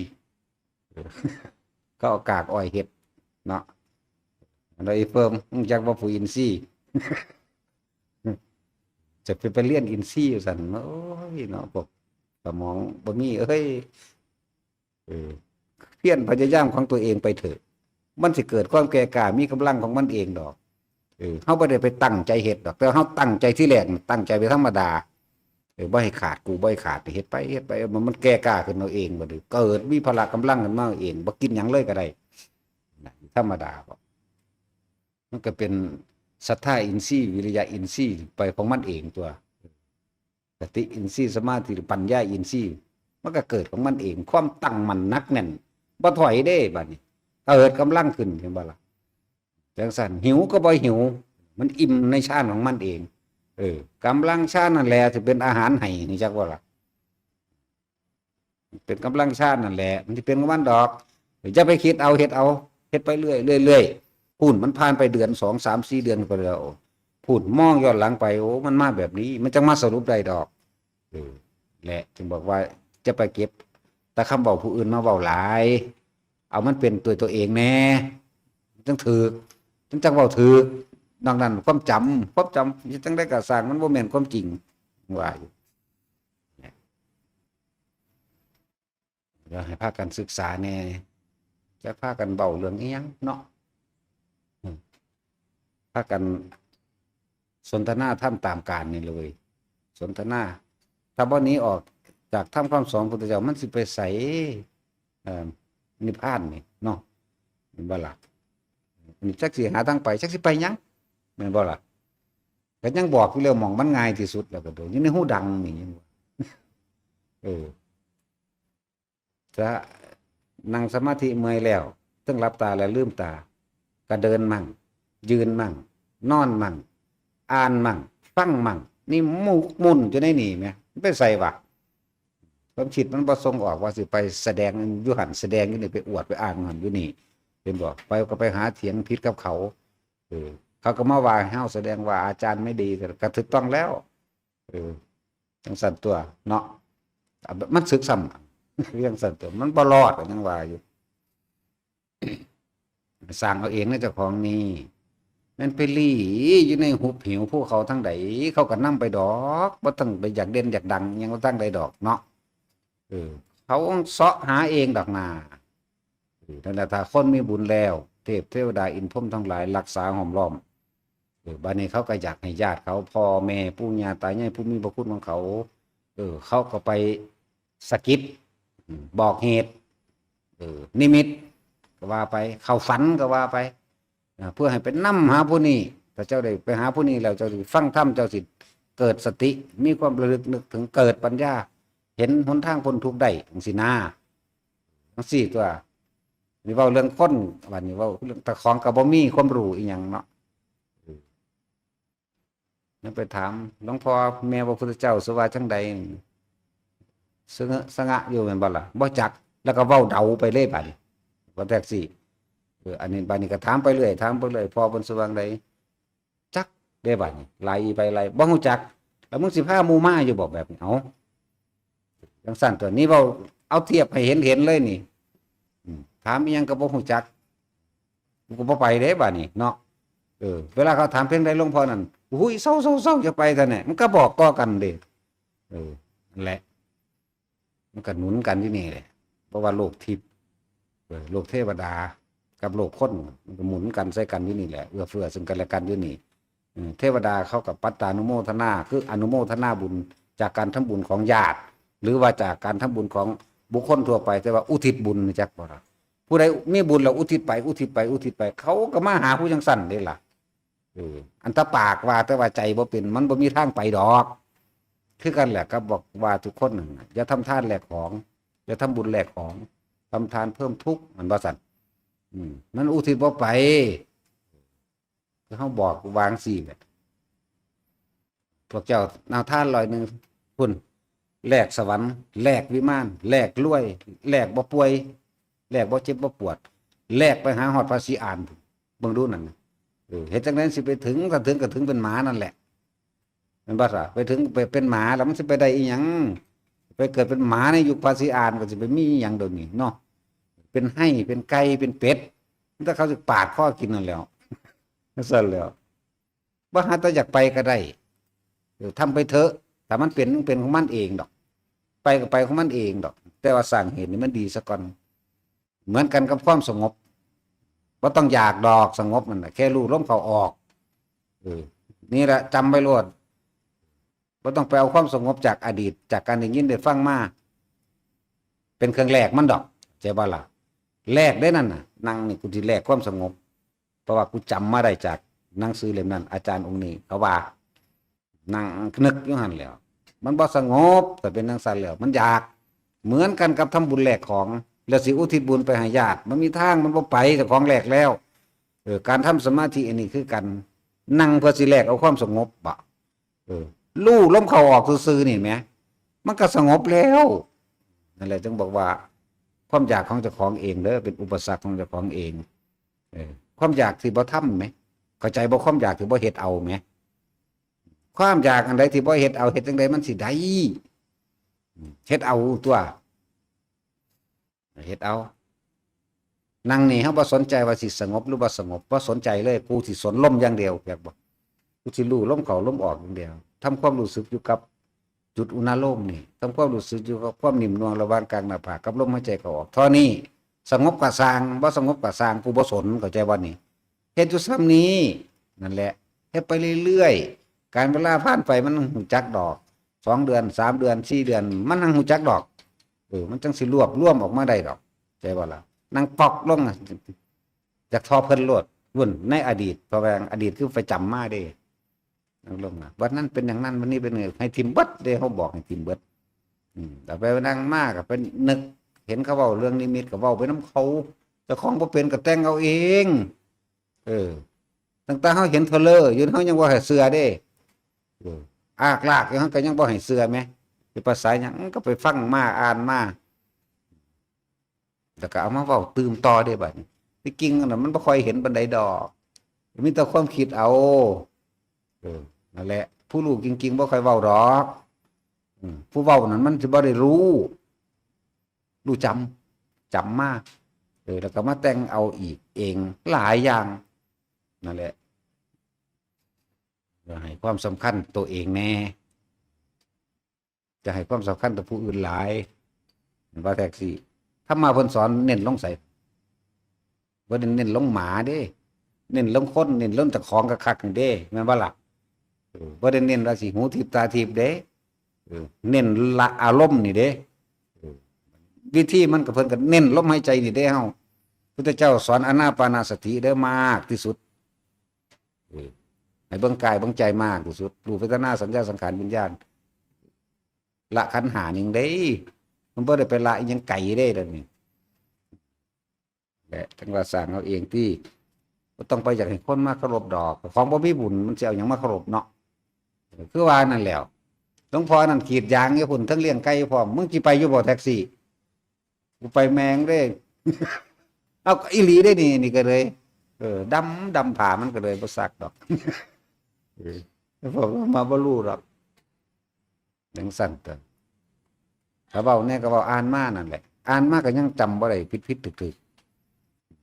ເຂົາເອົາກາກອ້ອຍເຮັດເນາະ. ແລ້ວອີເຟີມ ຮູ້ຈັກບໍ່ ປຸ໋ຍອິນຊີ? ຈະໄປ ໄປຮຽນອິນຊີວ່າຊັ້ນ. ໂອ້ຍເນາະ ພວກສະໝອງບໍ່ມີເອີຍ. ເອີ ພຽນພະຍາຍາມຂອງຕົວເອງໄປເຖາະ ມັນຊິເກີດຄວາມແກ່ກ້າ ມີກຳລັງຂອງມັນເອງດອກ. ເອີ ເຮົາບໍ່ໄດ້ໄປຕັ້ງໃຈເຮັດດອກ ແຕ່ເຮົາຕັ້ງໃຈທີແລກ ຕັ້ງໃຈໄປທຳມະດາ. ເອີ ບໍ່ໃຫ້ຂາດ ກູບໍ່ໃຫ້ຂາດ ເຮັດໄປ ເຮັດໄປ ມັນ ມັນແກ່ກ້າຂຶ້ນເອົາເອງ. ບັດນີ້ເກີດມີພະລະກຳລັງຂຶ້ນມາເອງ ບໍ່ກິນຫຍັງເລີຍກໍໄດ້ ທຳມະດາ. ມັນກໍເປັນສັດທາອິນຊີ ວິລິຍະອິນຊີໄປຂອງມັນເອງຕົວະ. ສະຕິອິນຊີ ສະມາທິ ປັນຍາອິນຊີ ມັນກໍເກີດຂອງມັນເອງ. ຄວາມຕັ້ງໝັ້ນໜັກແໜ້ນ ບໍ່ຖອຍເດ້. ບັດນີ້ເກີດກຳລັງຂຶ້ນ ເຫັນບໍ່ລະ? ຈັ່ງຊັ້ນ ຫິວກໍບໍ່ຫິວ ມັນອີ່ມໃນຊານຂອງມັນເອງ. ເອີ ກຳລັງຊານນັ້ນແຫຼະ ຊິເປັນອາຫານໃຫ້ ຮູ້ຈັກບໍ່ລະ? ເປັນກຳລັງຊານນັ້ນແຫຼະ ມັນຊິເປັນຂອງມັນດອກ. ຢ່າໄປຄິດເອົາ ເຮັດເອົາ ເຮັດໄປເລື້ອຍໆ. ພຸ້ນ ມັນຜ່ານໄປເດືອນ ສອງ ສາມ ສີ່ ເດືອນໄປແລ້ວ ພຸ້ນ ມອງຍ້ອນຫຼັງໄປ ໂອ້ ມັນມາແບບນີ້ ມັນຈັ່ງມາສະຫຼຸບໄດ້ດອກ. ເອີ ແລະ ຈຶ່ງບອກວ່າ ຢ່າໄປເກັບແຕ່ຄຳເວົ້າຜູ້ອື່ນມາເວົ້າຫຼາຍ ເອົາມັນເປັນຕົວຕົວເອງແດ່ ຈັ່ງຖືກ ຈັ່ງ ຈັ່ງເວົ້າຖືກ. ນອກນັ້ນຄວາມຈຳ ຄວາມຈຳ ເຮັດຈັ່ງໃດກໍຊ່າງ ມັນບໍ່ແມ່ນຄວາມຈິງ ວ່າຢູ່. ກໍໃຫ້ພາກັນສຶກສາແດ່ ຈະພາກັນເວົ້າເລື່ອງອີ່ຫຍັງເນາະ. ອືມ ພາກັນສົນທະນາທຳຕາມການນີ້ເລີຍ ສົນທະນາ. ຖ້າບໍ່ໜີອອກຈາກທຳຄຳສອນຂອງພຸດທະເຈົ້າ ມັນຊິໄປໃສ? ເອີ ນິບພານນີ້ເນາະ ແມ່ນບໍ່ລະ? ນີ້ຈັກຊິຫາທາງໄປ ຈັກຊິໄປຫຍັງ ແມ່ນບໍ່ລະ? ກໍຍັງບອກຢູ່ແລ້ວ ໝ່ອງມັນງ່າຍທີ່ສຸດແລ້ວ ກໍຢູ່ໃນຫູດັງນີ້. ເອີ ຈະນັ່ງສະມາທິເມື່ອຍແລ້ວ ເຖິງຫຼັບຕາແລ້ວລືມຕາ ກະເດີນໝັ່ງ ຢືນໝັ່ງ ນອນໝັ່ງ ອ່ານໝັ່ງ ຟັງໝັ່ງ. ນີ້ໝົກໝຸ່ນຢູ່ໃນນີ້ແໝ ໄປໃສວະ? ຄວາມຄິດມັນບໍ່ສົ່ງອອກວ່າຊິໄປສະແດງຢູ່ຫັ້ນ ສະແດງຢູ່ນີ້ ໄປອວດໄປອ້າງຢູ່ຫັ້ນຢູ່ນີ້ ເຫັນບໍ່? ໄປກໍໄປຫາຖຽງຜິດກັບເຂົາ. ເອີ ເຂົາກໍມາວ່າໃຫ້ເຮົາ ສະແດງວ່າອາຈານໄມ່ດີ ກໍຖືກຕ້ອງແລ້ວ. ເອີ ຈັ່ງຊັ້ນຕົວະເນາະ. ມັນສຶກຊ້ຳ ຈັ່ງຊັ້ນຕົວະ ມັນບໍ່ລອດ ກໍຍັງວ່າຢູ່. ສ້າງເອົາເອງໃນເຈົ້າຂອງນີ້ ແມ່ນໄປຫຼີ່ຢູ່ໃນຫຸບຫິວພູເຂົາທາງໃດ ເຂົາກໍນຳໄປດອກ ບໍ່ຕ້ອງໄປຢາກເດັ່ນຢາກດັງຫຍັງທາງໃດດອກເນາະ. ເອີ ເຂົາເສາະຫາເອງດອກນາ. ເອີ ນັ້ນແຫຼະ ຖ້າຄົນມີບຸນແລ້ວ ເທບເທວະດາອິນພົມທັງຫຼາຍລັກສາຫ້ອມລ້ອມ. ເອີ ບາດນີ້ເຂົາກໍຢາກໃຫ້ຍາດເຂົາ ພໍ່ແມ່ ປູ່ຍ່າຕາຍາຍ ຜູ້ມີພະຄຸນຂອງເຂົາ ເອີ ເຂົາກໍໄປສະກິດ ອືມ ບອກເຫດ ເອີ ນິມິດກໍວ່າໄປ ເຂົ້າຝັນກໍວ່າໄປ ອາ ເພື່ອໃຫ້ໄປນຳຫາຜູ້ນີ້. ຖ້າເຈົ້າໄດ້ໄປຫາຜູ້ນີ້ແລ້ວ ເຈົ້າຊິຟັງທຳ ເຈົ້າຊິເກີດສະຕິ ມີຄວາມລະລຶກນຶກເຖິງ ເກີດປັນຍາ ເຫັນຫົນທາງພົ້ນທຸກໄດ້ ຈັ່ງຊີ້ນາ. ຈັ່ງຊີ້ຕົວະ ນີ້ເວົ້າເລື່ອງຄົນ ບາດນີ້ເວົ້າເລື່ອງເຈົ້າຂອງກໍບໍ່ມີຄວາມຮູ້ອີ່ຫຍັງເນາະ. ຍັງໄປຖາມ ຫຼວງພໍ່ ແມ່ພະພຸດທະເຈົ້າ ຊື່ວ່າຈັ່ງໃດ? ສະເງາະສະຫງະຢູ່ແມ່ນບໍ່ລະ? ບໍ່ຈັກ. ແລ້ວກໍເວົ້າເດົາໄປເລີຍບາດນີ້ ວ່າແທັກຊີ. ເອີ ອັນນີ້ບາດນີ້ກໍຖາມໄປເລື້ອຍ ຖາມໄປເລື້ອຍ ພໍ່ເພິ່ນຊື່ວ່າຈັ່ງໃດ? ຈັກເດ້ບາດນີ້ ໄລ່ໄປໄລ່ ບໍ່ຮູ້ຈັກ. ແລ້ວມຶງຊິພາໝູ່ມາຢູ່ບໍ່ແບບນີ້? ເອົ້າ ຈັ່ງຊັ້ນຕົວະ ນີ້ເວົ້າເອົາທຽບໃຫ້ເຫັນເຫັນເລີຍນີ້. ອືມ ຖາມອີ່ຫຍັງກໍບໍ່ຮູ້ຈັກ ກູກໍບໍ່ໄປເດ້ບາດນີ້ເນາະ. ເອີ ເວລາເຂົາຖາມ ເພງໃດຫຼວງພໍ່ນັ້ນ ໂອ້ຍ ເຊົາໆໆ ຢ່າໄປທ່ານແນ່ ມັນກໍບອກຕໍ່ກັນເດ້. ເອີ ນັ້ນແຫຼະ ມັນກໍໜູນກັນຢູ່ນີ້ແຫຼະ ເພາະວ່າໂລກທິບ ເອີ ໂລກເທວະດາກັບໂລກຄົນ ມັນກໍໝູນກັນໃສ່ກັນຢູ່ນີ້ແຫຼະ ເອື້ອເຟື້ອເຊິ່ງກັນແລະກັນຢູ່ນີ້. ເອີ ເທວະດາເຂົາກໍປັດຕານຸໂມທະນາ ຄືອະນຸໂມທະນາບຸນຈາກການທຳບຸນຂອງຍາດ ຫຼືວ່າຈາກການທຳບຸນຂອງບຸກຄົນທົ່ວໄປ ແຕ່ວ່າອຸທິດບຸນ ຮູ້ຈັກບໍ່ລະ? ຜູ້ໃດມີບຸນແລ້ວອຸທິດໄປ ອຸທິດໄປ ອຸທິດໄປ ເຂົາກໍມາຫາຜູ້ຈັ່ງຊັ້ນເດ້ລະ. ເອີ ອັນຕາປາກວ່າ ແຕ່ວ່າໃຈບໍ່ເປັນ ມັນບໍ່ມີທາງໄປດອກ. ຄືກັນແຫຼະກັບບອກວ່າທຸກຄົນນັ້ນນະ ຢ່າທຳທານແລກຂອງ ຢ່າທຳບຸນແລກຂອງ ທຳທານເພີ່ມທຸກ ແມ່ນບໍ່ຊັ້ນ? ອືມ ມັນອຸທິດບໍ່ໄປ. ຄືເຮົາບອກວ່າຈັ່ງຊີ້ແຫຼະ ພວກເຈົ້າເອົາທານຮ້ອຍໜຶ່ງ ພຸ້ນ ແລກສະຫວັນ ແລກວິມານ ແລກລວຍ ແລກບໍ່ປ່ວຍ ແລກບໍ່ເຈັບບໍ່ປວດ ແລກໄປຫາຮອດພະສີອານພຸ້ນ ເບິ່ງດູນັ້ນນະ. ເອີ ເຮັດຈັ່ງໃດມັນຊິໄປເຖິງ? ຄັນເຖິງກໍເຖິງເປັນໝານັ້ນແຫຼະ ແມ່ນບໍ່ຊະ? ໄປເຖິງໄປເປັນໝາແລ້ວມັນຊິໄປໄດ້ອີ່ຫຍັງ? ໄປເກີດເປັນໝາໃນຍຸກພະສີອານ ກໍຊິໄປມີອີ່ຫຍັງດຽວນີ້ເນາະ? ເປັນໄຮ່ ເປັນໄກ່ ເປັນເປັດ ມີແຕ່ເຂົາຊິປາດຄໍກິນນັ້ນແຫຼ້ວ ຈັ່ງຊັ້ນແຫຼ້ວ. ບໍ່ຫາແຕ່ຢາກໄປກໍໄດ້ ເອີ ທຳໄປເຖາະ ຖ້າມັນເປັນ ມັນເປັນຂອງມັນເອງດອກ ໄປກໍໄປຂອງມັນເອງດອກ ແຕ່ວ່າສ້າງເຫດໃຫ້ມັນດີຊະກ່ອນ. ເໝືອນກັນກັບຄວາມສະຫງົບ ບໍ່ຕ້ອງຢາກດອກ ສະຫງົບນັ້ນນະ ແຄ່ຮູ້ລົມເຂົ້າອອກ. ເອີ ນີ້ລະ ຈຳໄວ້ໂລດ ບໍ່ຕ້ອງໄປເອົາຄວາມສະຫງົບຈາກອະດີດ ຈາກການໄດ້ຍິນໄດ້ຟັງມາເປັນເຄື່ອງແລກມັນດອກ ເຂົ້າໃຈບໍ່ລະ? ແລກເດ້ນັ້ນນະ ນັ່ງນີ້ ກູຊິແລກຄວາມສະຫງົບ ເພາະວ່າກູຈຳມາໄດ້ຈາກໜັງສືເຫຼັ້ມນັ້ນ ອາຈານອົງນີ້ເຂົາວ່າ ນັ່ງນຶກຢູ່ຫັ້ນແຫຼ້ວ ມັນບໍ່ສະຫງົບ. ຖ້າເປັນຈັ່ງຊັ້ນແລ້ວ ມັນຢາກ ເໝືອນກັນກັບທຳບຸນແລກຂອງ ແລ້ວຊິອຸທິດບຸນໄປໃຫ້ຍາດ ມັນມີທາງ ມັນບໍ່ໄປ ເຈົ້າຂອງແລກແລ້ວ. ເອີ ການທຳສະມາທິອັນນີ້ຄືກັນ ນັ່ງເພື່ອຊິແລກເອົາຄວາມສະຫງົບບໍ? ເອີ ຮູ້ລົມເຂົ້າອອກຊື່ໆນີ້ແໝ ມັນກໍສະຫງົບແລ້ວ. ນັ້ນແຫຼະ ຈຶ່ງບອກວ່າ ຄວາມຢາກຂອງເຈົ້າຂອງເອງເດີ ເປັນອຸປະສັກຂອງເຈົ້າຂອງເອງ. ເອີ ຄວາມຢາກທີ່ບໍ່ທຳແໝ ເຂົ້າໃຈບໍ່? ຄວາມຢາກທີ່ບໍ່ເຮັດເອົາແໝ ຄວາມຢາກອັນໃດທີ່ບໍ່ເຮັດເອົາ ເຮັດຈັ່ງໃດມັນຊິໄດ້? ເຮັດເອົາຕົວະ ເຮັດເອົາ. ນັ່ງນີ້ເຮົາບໍ່ສົນໃຈວ່າຊິສະຫງົບຫຼືບໍ່ສະຫງົບ ບໍ່ສົນໃຈເລີຍ ກູຊິສົນລົມຢ່າງດຽວ ເຫັນບໍ່? ກູຊິຮູ້ລົມເຂົ້າລົມອອກຢ່າງດຽວ ທຳຄວາມຮູ້ສຶກຢູ່ກັບຈຸດອຸນາໂລມນີ້ ທຳຄວາມຮູ້ສຶກຢູ່ກັບຄວາມໜິ່ມໜ່ວງລະຫວ່າງກາງໜ້າຜາກກັບລົມຫາຍໃຈເຂົ້າອອກ ເທົ່ານີ້. ສະຫງົບກໍຊ່າງ ບໍ່ສະຫງົບກໍຊ່າງ ກູບໍ່ສົນ ເຂົ້າໃຈບໍ່ນີ້? ເຮັດຢູ່ຊ່ຳນີ້ ນັ້ນແຫຼະ ເຮັດໄປເລື້ອຍໆ ການເວລາຜ່ານໄປມັນຮູ້ຈັກດອກ ສອງເດືອນ ສາມເດືອນ ສີ່ເດືອນ ມັນຫັ້ນຮູ້ຈັກດອກ. ເອີ ມັນຈັ່ງຊິລວບລວມອອກມາໄດ້ດອກ ເຂົ້າໃຈບໍ່ລະ? ນັ່ງປອກລົງ ຢາກທໍ່ເພິ່ນໂລດ ວຸ້ນໃນອະດີດ ເພາະວ່າອະດີດຄືໄປຈຳມາເດ້ ນັ່ງລົງນະ ວັນນັ້ນເປັນຢ່າງນັ້ນ ວັນນີ້ເປັນ ໃຫ້ຖິ້ມເບິດເດ້ ເຮົາບອກໃຫ້ຖິ້ມເບິດ. ອືມ ແຕ່ໄປນັ່ງມາກໍໄປນຶກ ເຫັນເຂົາເວົ້າເລື່ອງນິມິດ ກໍເວົ້າໄປນຳເຂົາ ເຈົ້າຂອງບໍ່ເປັນກໍແຕ່ງເອົາເອງ. ເອີ ຕັ້ງແຕ່ເຮົາເຫັນເທີເລີຢູ່ ເຮົາຍັງບໍ່ໃຫ້ເຊື່ອເດ້. ເອີ ອາກລາກຢູ່ ເຮົາກໍຍັງບໍ່ໃຫ້ເຊື່ອແໝ ຊິພາສາຫຍັງ ກໍໄປຟັງມາ ອ່ານມາ ແລ້ວກໍເອົາມາເວົ້າຕື່ມຕໍ່ເດ້ບາດນີ້. ທີ່ຈິງນະ ມັນບໍ່ຄ່ອຍເຫັນປານໃດດອກ ມີແຕ່ຄວາມຄິດເອົາ. ເອີ ນັ້ນແຫຼະ ຜູ້ຮູ້ຈິງໆບໍ່ຄ່ອຍເວົ້າດອກ. ອືມ ຜູ້ເວົ້ານັ້ນມັນຊິບໍ່ໄດ້ຮູ້ ຮູ້ຈຳ ຈຳມາ ເອີ ແລ້ວກໍມາແຕ່ງເອົາອີກເອງຫຼາຍຢ່າງ ນັ້ນແຫຼະ ກໍໃຫ້ຄວາມສຳຄັນໂຕເອງແດ່ ຈະໃຫ້ຄວາມສຳຄັນຕໍ່ຜູ້ອື່ນຫຼາຍ ວ່າແທັກຊີ ທຳມະເພິ່ນສອນເນັ້ນລົງໃສ? ບໍ່ໄດ້ເນັ້ນລົງໝາເດ້ ເນັ້ນລົງຄົນ ເນັ້ນລົງເຈົ້າຂອງຄັກໆນີ້ເດ້ ແມ່ນບໍ່ລະ? ເອີ ບໍ່ໄດ້ເນັ້ນວ່າຊິຫູທິບຕາທິບເດ້ ເອີ ເນັ້ນລະອາລົມນີ້ເດ້ ເອີ ວິທີມັນກໍເພິ່ນກໍເນັ້ນລົມຫາຍໃຈນີ້ເດ້ເຮົາ ພຸດທະເຈົ້າສອນອານາປານະສະຕິເດີ ມາກທີ່ສຸດ ເອີ ໃຫ້ເບິ່ງກາຍເບິ່ງໃຈມາກທີ່ສຸດ ຮູບເວທະນາສັນຍາສັງຂານວິນຍານ ລະຂັນຫ້ານີ້ເດ້ ມັນບໍ່ໄດ້ໄປລະອີ່ຫຍັງໄກເດ້ດຽວນີ້ ແຫຼະ ຈັ່ງວ່າສ້າງເອົາເອງຕິ ບໍ່ຕ້ອງໄປຢາກໃຫ້ຄົນມາເຄົາລົບດອກ ຂອງບໍ່ມີບຸນມັນຊິເອົາຫຍັງມາເຄົາລົບເນາະ ຄືວ່ານັ້ນແຫຼ້ວ ຫຼວງພໍ່ນັ້ນກຣີດຢາງຢູ່ພຸ້ນ ເທິງລ້ຽງໄກ່ພ້ອມ ມຶງຊິໄປຢູ່ບໍ່ແທັກຊີ? ກູໄປແມ່ງເດ້ ເອົາ ອີ່ຫຼີເດ້ນີ້ ນີ້ກໍເລີຍ ເອີ ດຳ ດຳຜ້າມັນກໍເລີຍບໍ່ຊັກດອກ ເອີ ພວກມາບໍ່ຮູ້ດອກ ຈັ່ງຊັ້ນຕົວະ ຖ້າເວົ້າແດ່ກໍເວົ້າ ອ່ານມານັ້ນແຫຼະ ອ່ານມາກໍຍັງຈຳບໍ່ໄດ້ ຜິດໆຖືກໆ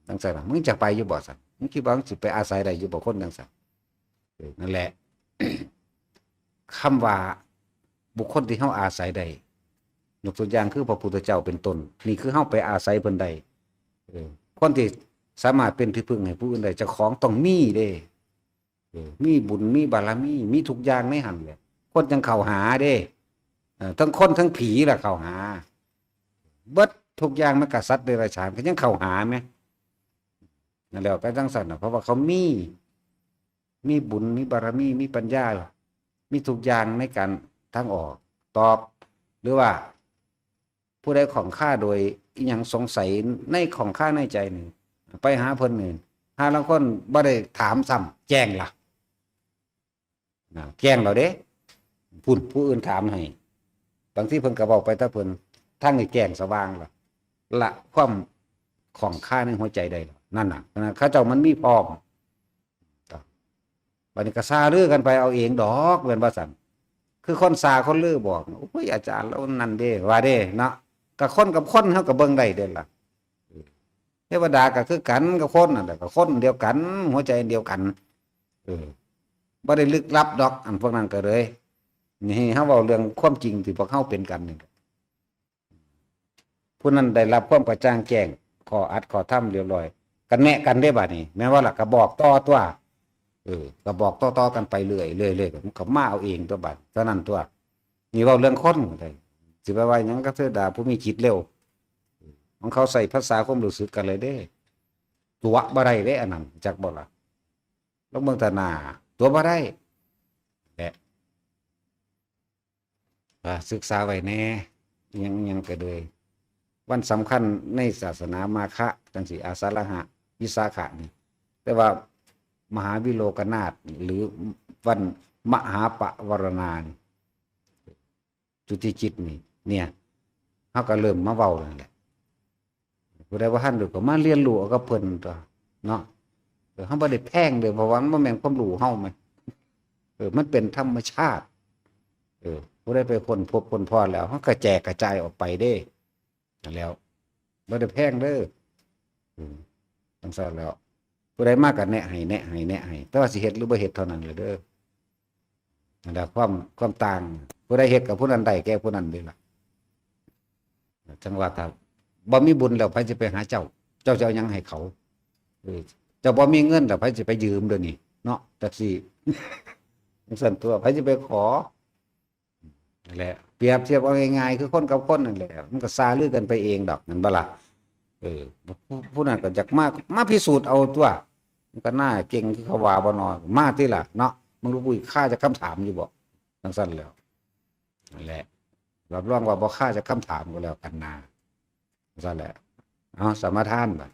ຈັ່ງຊັ້ນລະ ມຶງຈະໄປຢູ່ບໍ່ຊັ້ນ? ມຶງຄິດວ່າມັນຊິໄປອາໄສໄດ້ຢູ່ບໍ່ ຄົນຈັ່ງຊັ້ນ? ເອີ ນັ້ນແຫຼະ ຄຳວ່າບຸກຄົນທີ່ເຮົາອາໄສໄດ້ ຍົກຕົວຢ່າງຄືພະພຸດທະເຈົ້າເປັນຕົ້ນ ນີ້ຄືເຮົາໄປອາໄສເພິ່ນໄດ້ ເອີ ຄົນທີ່ສາມາດເປັນທີ່ເພິ່ງໃຫ້ຜູ້ອື່ນໄດ້ ເຈົ້າຂອງຕ້ອງມີເດ້ ເອີ ມີບຸນ ມີບາລະມີ ມີທຸກຢ່າງໃນຫັ້ນແຫຼະ ຄົນຈັ່ງເຂົ້າຫາເດ້ ເອີ ທັງຄົນທັງຜີລະເຂົ້າຫາ ເບິດທຸກຢ່າງ ແມ່ນກະສັດເດຍລະສານກໍຍັງເຂົ້າຫາແມ ນັ້ນແຫຼະ ກໍຈັ່ງຊັ້ນນະ ເພາະວ່າເຂົາມີ ມີບຸນ ມີບາລະມີ ມີປັນຍາ ມີທຸກຢ່າງໃນການທາງອອກຕອບ ຫຼືວ່າຜູ້ໃດຂ້ອງຄາໂດຍອີ່ຫຍັງ ສົງໄສໃນ ຂ້ອງຄາໃນໃຈນີ້ ໄປຫາເພິ່ນນີ້ ຫາລາງຄົນບໍ່ໄດ້ຖາມຊ້ຳ ແຈ້ງລະ ນະ ແຈ້ງລະເດ້ ພຸ້ນ ຜູ້ອື່ນຖາມໃຫ້ ບາງທີເພິ່ນກໍເວົ້າໄປແຕ່ເພິ່ນ ທາງນີ້ແຈ້ງສະຫວ່າງລະ ລະຄວາມຂ້ອງຄາໃນຫົວໃຈໄດ້ລະ ນັ້ນນະ ເຂົາເຈົ້າມັນມີພ້ອມ ບັດນີ້ກໍຊ່າລືກັນໄປເອົາເອງດອກ ແມ່ນບໍ່ຊັ້ນ? ຄືຄົນຊ່າຄົນລືບອກ ໂອ້ຍ ອາຈານລາວນັ້ນເດ້ ວ່າເດ້ເນາະ ກໍຄົນກັບຄົນເຮົາກໍເບິ່ງໄດ້ເດ້ລະ ເທວະດາກໍຄືກັນກັບຄົນນັ້ນແຫຼະ ກໍຄົນດຽວກັນ ຫົວໃຈອັນດຽວກັນ ເອີ ບໍ່ໄດ້ລຶກລັບດອກ ອັນພວກນັ້ນກໍເລີຍ ນີ້ເຮົາເວົ້າເລື່ອງຄວາມຈິງທີ່ພວກເຮົາເປັນກັນນີ້ ຜູ້ນັ້ນໄດ້ຮັບຄວາມກະຈ່າງແຈ້ງ ຂໍ້ອັດຂໍ້ທຳລຽບຮ້ອຍ ກະແນະກັນເດ້ບາດນີ້ ແມ່ນວ່າລະ ກະບອກຕໍ່ຕົວະ ເອີ ກະບອກຕໍ່ໆກັນໄປເລື້ອຍໆ ເລື້ອຍໆ ມັນກະມາເອົາເອງຕົວະບາດ ເທົ່ານັ້ນຕົວະ ນີ້ເວົ້າເລື່ອງຄົນ ຊິໄປວ່າຫຍັງກັບເທວະດາຜູ້ມີຈິດເລັວ ຂອງເຂົາໃຊ້ພາສາຄວາມຮູ້ສຶກກັນເລີຍເດ້ ຕົວະບໍ່ໄດ້ເດ້ ອັນນັ້ນ ຈັກບໍ່ລະ ລອງເບິ່ງຕາໜ້າ ຕົວະບໍ່ໄດ້ ແລະ ອ່າ ສຶກສາໄວ້ແດ່ ຫຍັງ ຫຍັງກໍໂດຍ ວັນສຳຄັນໃນສາສະໜາມາຄະ ຈັ່ງຊີ້ ອາສາລະຫະ ວິສາຂະນີ້ ແຕ່ວ່າມະຫາວິໂລກະນາດ ຫຼື ວັນມະຫາປະວາລະນານີ້ ຈຸຕິຈິດນີ້ ເນຍ ເຮົາກໍເລີ່ມມາເວົ້ານັ້ນແຫຼະ ຜູ້ໃດບໍ່ທັນຮູ້ກໍມາຮຽນຮູ້ເອົາກັບເພິ່ນຕົວະເນາະ ເອີ ເຮົາບໍ່ໄດ້ແພງເດ້ ເພາະວ່າມັນບໍ່ແມ່ນຄວາມຮູ້ເຮົາແມ່ນ ເອີ ມັນເປັນທຳມະຊາດ ເອີ ຜູ້ໃດໄປຄົ້ນພົບຄົ້ນພອດແລ້ວ ເຮົາກະແຈກກະຈາຍອອກໄປເດ້ ນັ້ນແຫຼ້ວ ບໍ່ໄດ້ແພງເດີ ອືມ ຈັ່ງຊັ້ນແຫຼ້ວ ຜູ້ໃດມາກະແນະໃຫ້ ແນະໃຫ້ ແນະໃຫ້ ແຕ່ວ່າຊິເຮັດຫຼືບໍ່ເຮັດເທົ່ານັ້ນແຫຼະເດີ ນັ້ນແຫຼະ ຄວາມ ຄວາມຕ່າງ ຜູ້ໃດເຮັດກະຜູ້ນັ້ນໄດ້ແກ່ຜູ້ນັ້ນເດ້ລະ ຈັ່ງວ່າຖ້າບໍ່ມີບຸນແລ້ວ ໃຜຊິໄປຫາເຈົ້າ ເຈົ້າຈະເອົາຫຍັງໃຫ້ເຂົາ ເອີ ເຈົ້າບໍ່ມີເງິນແລ້ວ ໃຜຊິໄປຢືມດຽວນີ້ເນາະ ຈັກຊິ ຈັ່ງຊັ້ນຕົວະ ໃຜຊິໄປຂໍ ນັ້ນແຫຼະ ປຽບທຽບເອົາງ່າຍໆ ຄືຄົນກັບຄົນນັ້ນແຫຼະ ມັນກໍຊ່າລືກັນໄປເອງດອກ ແມ່ນບໍ່ລະ? ເອີ ຜູ້ ຜູ້ນັ້ນກໍຢາກມາ ມາພິສູດເອົາຕົວະ ມັນກໍໜ້າເກັ່ງຄືເຂົາວ່າບໍ່ນໍ ມາຕິລະເນາະ ມຶງຮູ້ອີກຄາຈັກຄຳຖາມຢູ່ບໍ່? ຈັ່ງຊັ້ນແຫຼ້ວ ນັ້ນແຫຼະ ຮັບຮອງວ່າບໍ່ຄາຈັກຄຳຖາມກໍແລ້ວກັນນາ ຈັ່ງຊັ້ນແຫຼະ ເອົາ ສະມາທານບາດ